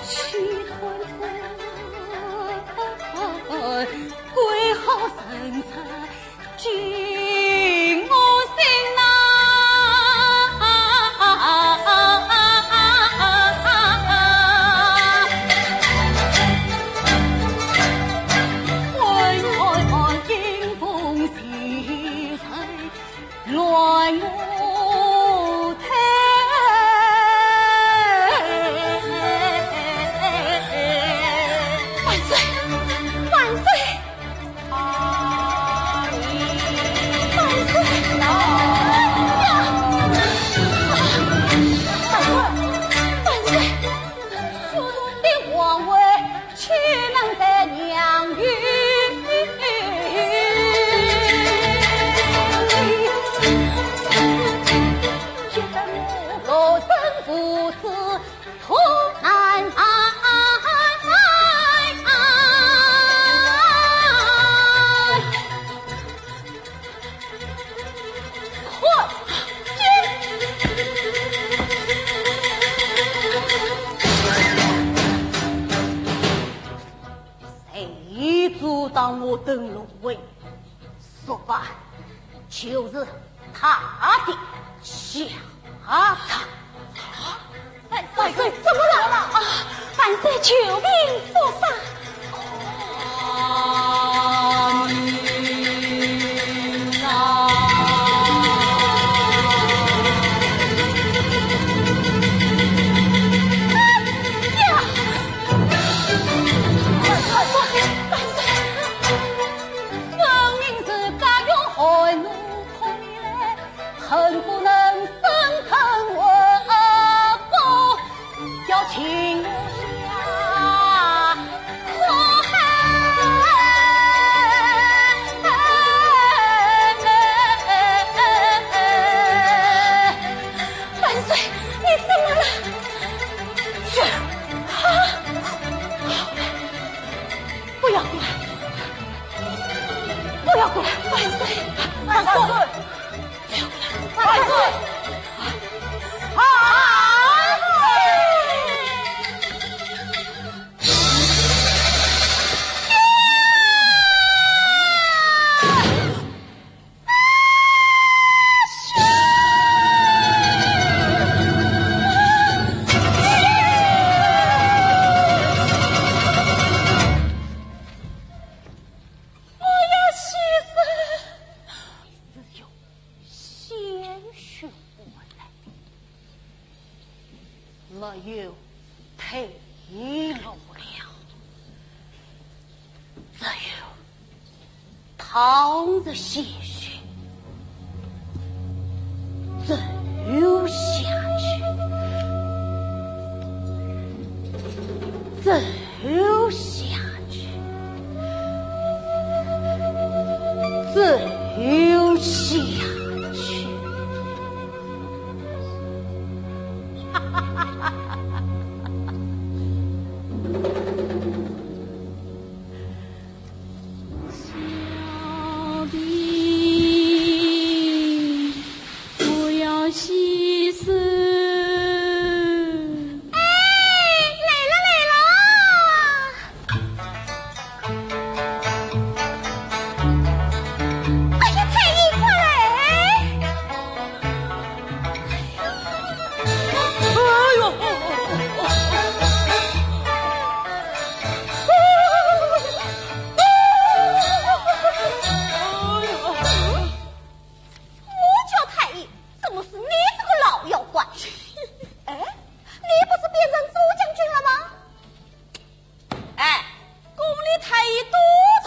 气喘喘，归好神采。 万岁！万岁！ 万岁！万岁！万岁！谁阻挡我登龙位？说吧，就是他的下场。 万岁，怎么了？啊，万岁，救命！说吧。哎呀！万岁，万岁！分明是家有害奴。 可怜来，恨不能生吞活剥，要情下可恨。万岁，你怎么了？雪儿，啊！不要过来，不要过来，万岁，万岁！ 万岁！万岁！有退路了，只有淌着鲜血，走下去，走下去，走下去。 小兵，不要牺牲。哎，来了，来了！ 哎呀，太医，快来！哎呦！我叫太医，怎么是你这个老妖怪？哎，你不是变成周将军了吗？ 哎，宫里太医都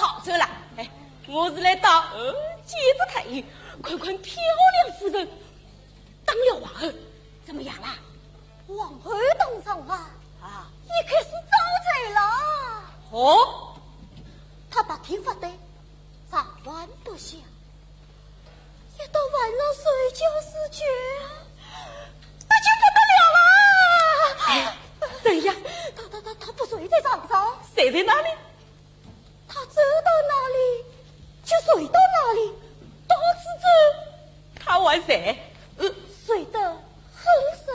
逃走了，哎，我是来到，呃，见着太医，看看漂亮夫人当了皇后怎么样啦？皇后当上了？啊。一开始遭罪了。哦？她白天发呆，上晚不下， 一到晚上睡觉时间，那就不得了了。哎，怎样？她，她，她，她不睡在床上，睡在哪里？她走到哪里，就睡到哪里，到处走。她还睡？呃，睡得很深，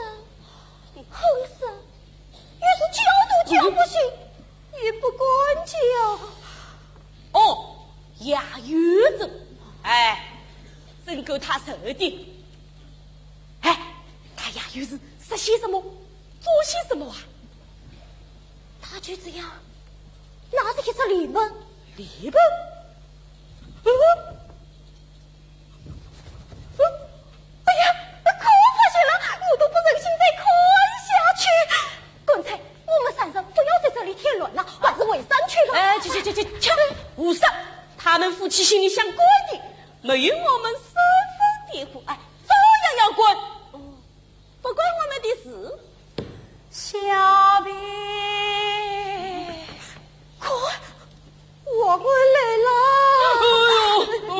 很深，有时叫都叫不醒，也不敢叫。 哦，夜游症。哎，真够她受的。哎，她夜游时说些什么，做些什么啊？她就这样拿着一只梨盆。梨盆？嗯？嗯？哎呀，可发现了，我都不忍心再看下去。干脆我们三人不要在这里添乱了，还是回山去了。哎，去去去去去，胡说！他们夫妻心里想干净，没有我们煽风点火，哎，照样要关。哦，不关我们的事。小兵，快，我们来了。哎呦！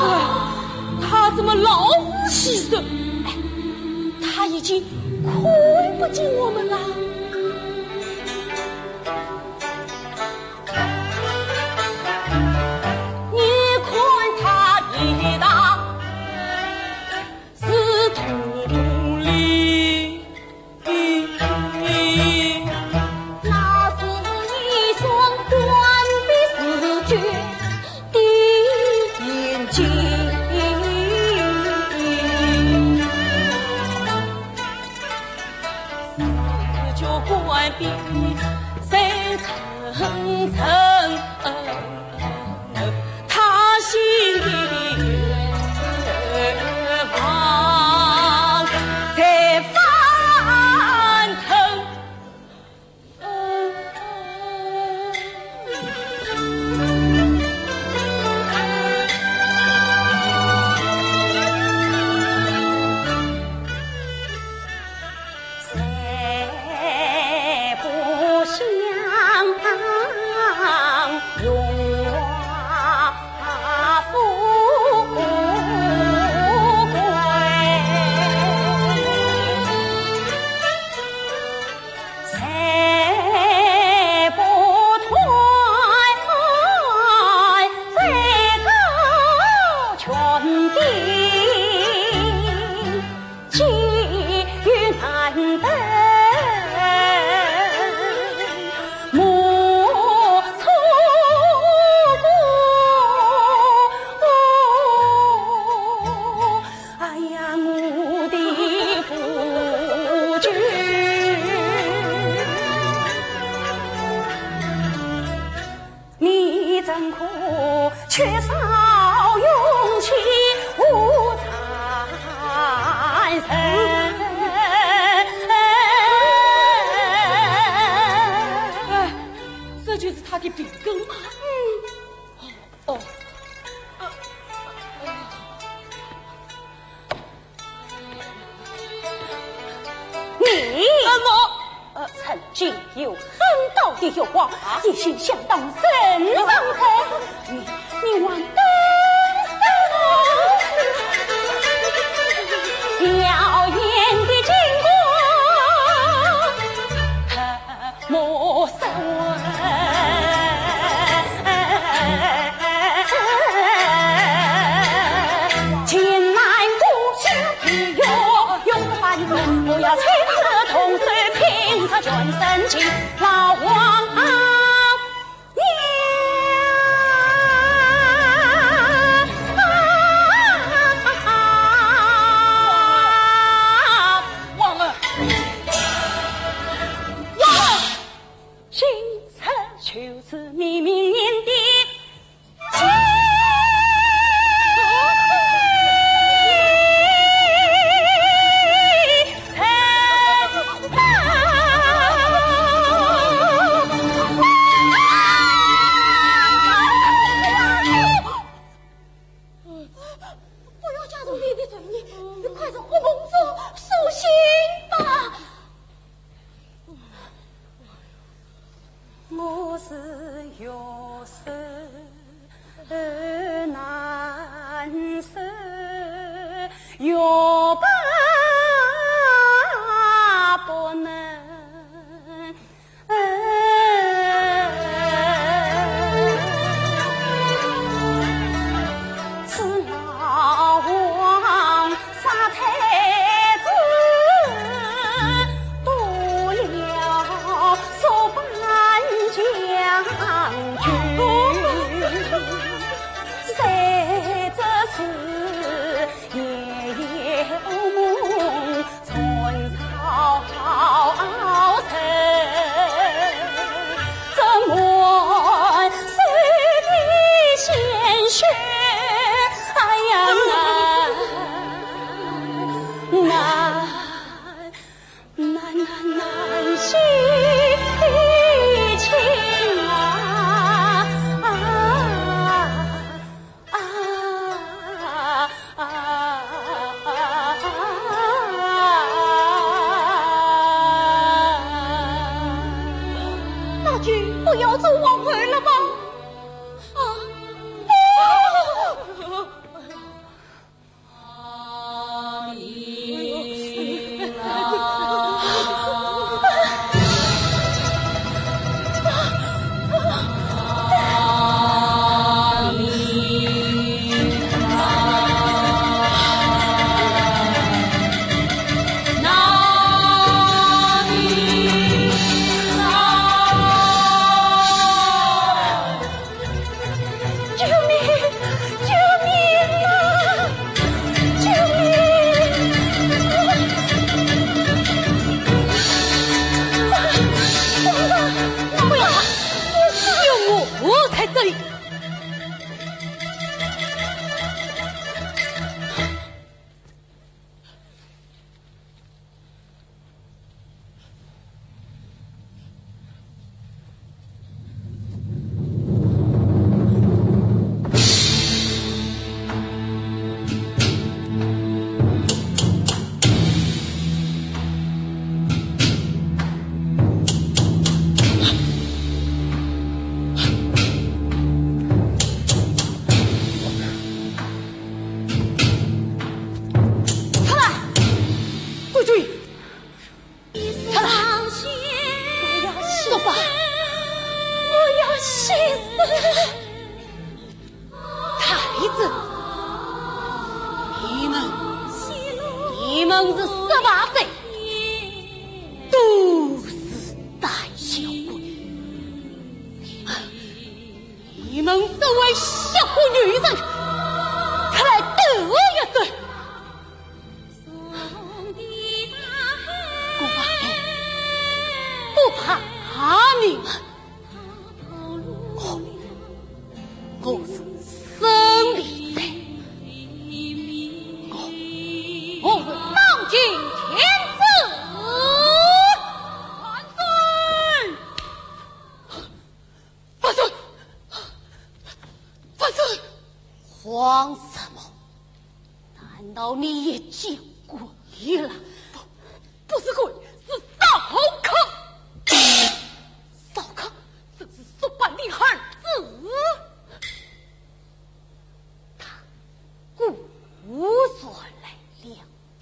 哎，他怎么老是牺牲？哎，他已经看不见我们了。机遇难得，莫错过。哎呀，我的夫君。 你怎可缺少勇气和残忍？哎，这就是他的病根吗？嗯。哦。 你，呃，我，呃，曾经有很高的欲望，啊？一心想当圣上后，你，你还等什么？耀眼的金光， 莫失魂。情难过，想的哟，永不翻身，我要亲自动手，拼出全身劲，老王啊！ 忘了，忘了，忘了！心事就是明明年的。 不要加重你的罪孽，你快从噩梦中苏醒吧。我是欲死难收，欲罢不能。 此老王杀太子，夺了苏班将军，谁知是 夜夜噩梦，春草沉，这满手的鲜血，哎呀，难，难，难，难洗清啊！啊！ 啊，啊，啊，啊，那就不要做王后了吧？啊，啊。你们，你们是十八岁，都是胆小鬼。你们，你们这位小女人，快来斗我一斗！我怕，不怕你们。 我，我是孙立才，我，我是当今天子。万岁！万岁！万岁！慌什么？难道你也见鬼了？不，不是鬼，是扫糠。 扫糠，真是说不定二字。他果然来了。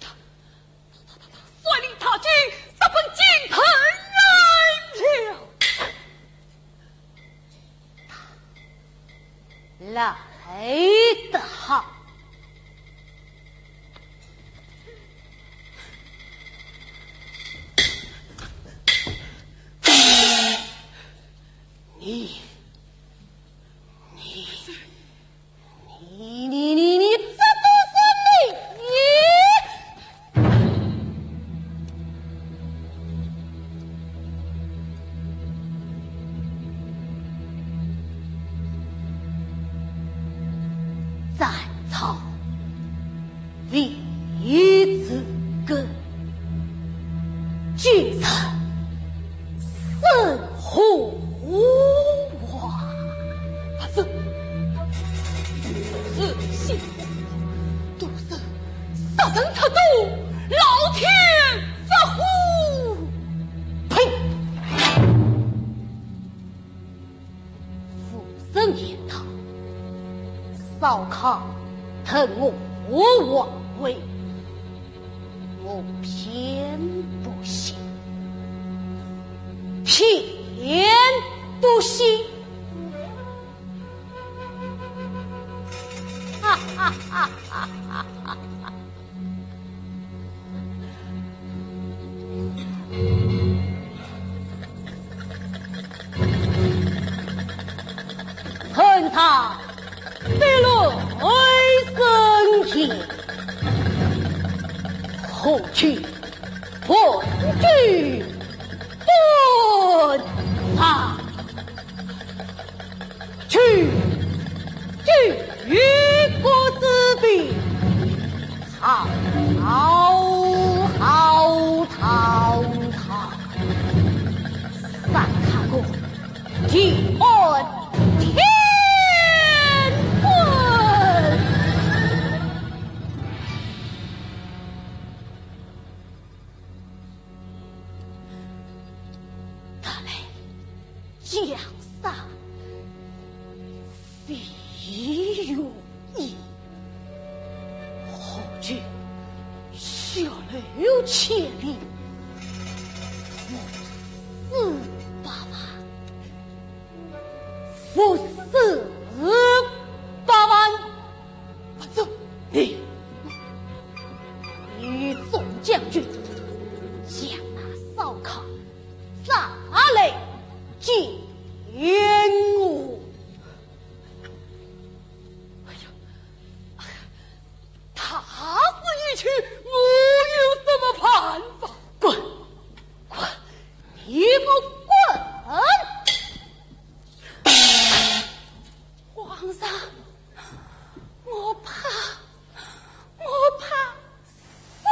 他，他，他，他率领大军直奔京城来了。他来得好。 你，你，你，你，你，你，这都是你！斩草 为之根，今日生火化。不是，是，是，都是杀人太多，老天发火。呸！ 无人言道，扫糠同我王位，我偏不信，偏不信。哈哈哈哈哈哈！ 臣上得罪圣贤，何惧不惧本法？ 去，去，与国之兵，好，好，好，好，三卡国，天安天稳。 得来江山，非容易，何惧血流千里，勿死百万，勿死百万。 不走，你，你与众将军，将那扫糠抓来见我。哎呀，哎呀，他是义军，我有什么办法？滚，滚，你给我滚！ 皇上，我怕，我怕死。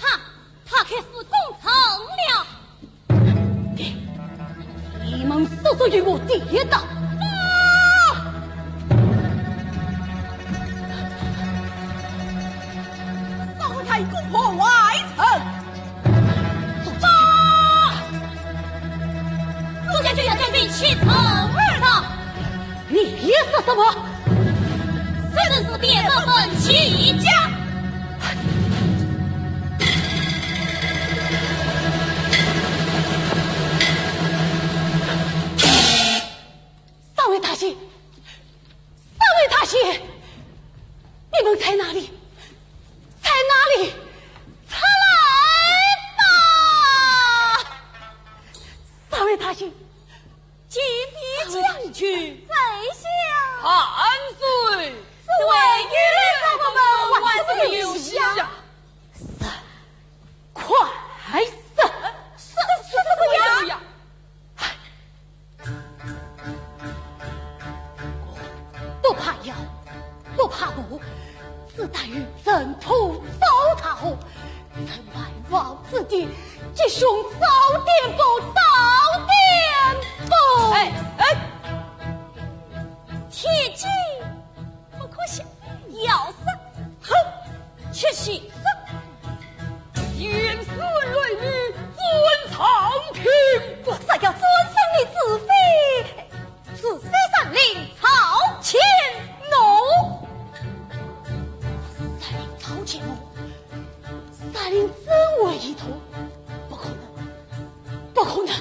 他，他开始攻城了。爹，你们速速与我抵挡。报！少太攻破外城。报！左将军要带兵起城而到。 你说什么？此人是边防军机枪。三位大爷，三位大爷，你们在哪里？在哪里？出来吧！三位大爷， 见驾！将军。在下。万岁！这位女子，我们万岁留下。快说！是，是这个呀。不怕妖，不怕魔，只但愿尘土糟蹋后， 成万王之地，吉凶早点报，早点报。哎，哎。天机不可泄，要杀，哼，却先杀。严嵩雷厉，尊上听。我若要尊生你子妃，除非山林草贱奴。山林草贱奴， 山林真为一统，不可能，不可能。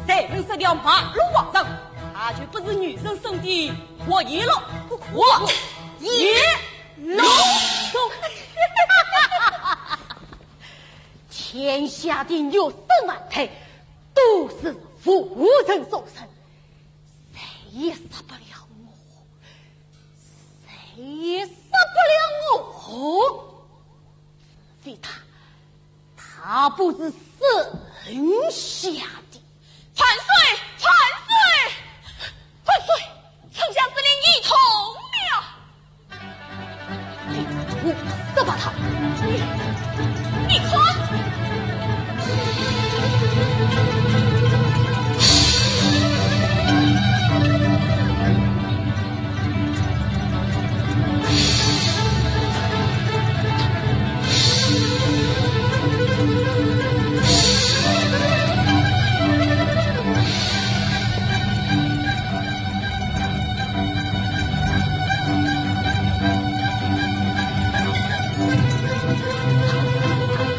谁能杀掉马路王上，他就不是女人生的活阎罗，活阎罗。天下的肉身凡胎，都是妇人所生，谁也杀不了我。 谁也杀不了我。除非他，他不是神下的。万岁！万岁！万岁！丞相是令一统了。你，你杀吧他！你，你看！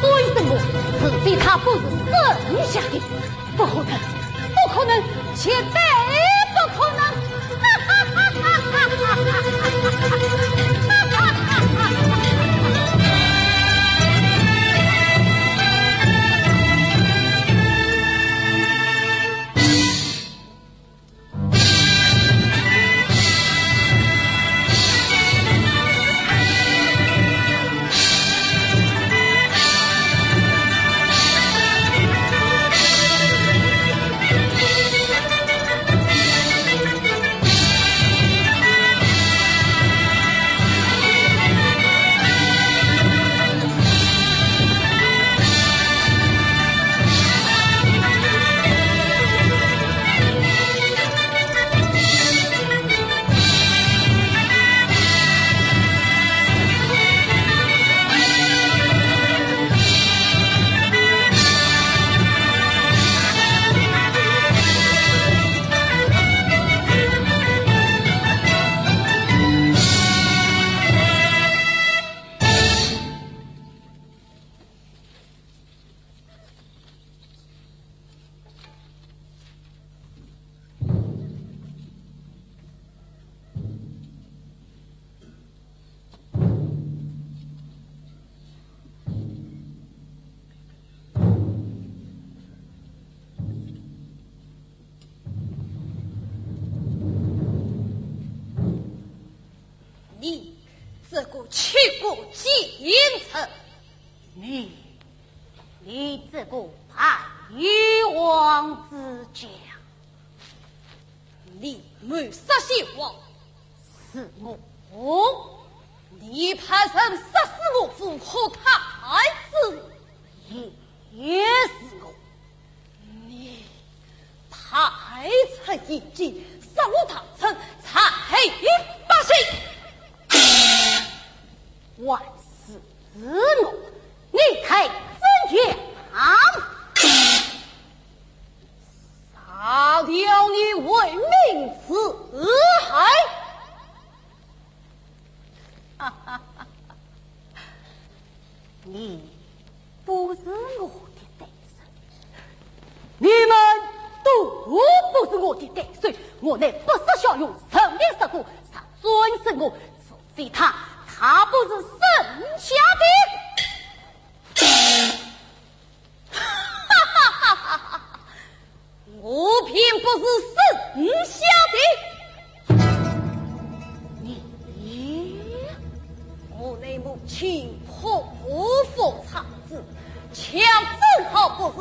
为什么？除非他不是神下的。 不可能，不可能，绝对不可能！你这个欺国奸臣，你，你这个败坏之将，你谋杀先王，是我，你派人杀死我父和太子，也，也是我。 你大出一计，杀我大臣，残害百姓，还是我，你该怎样？杀掉你为民除害。 你不是我的对手，你们都不是我的对手。我乃不杀小勇，人民杀国，杀尊生我，除非他，他不是剩下的。 我并不是剩下的。你，我乃母亲破腹产子，恰正好不是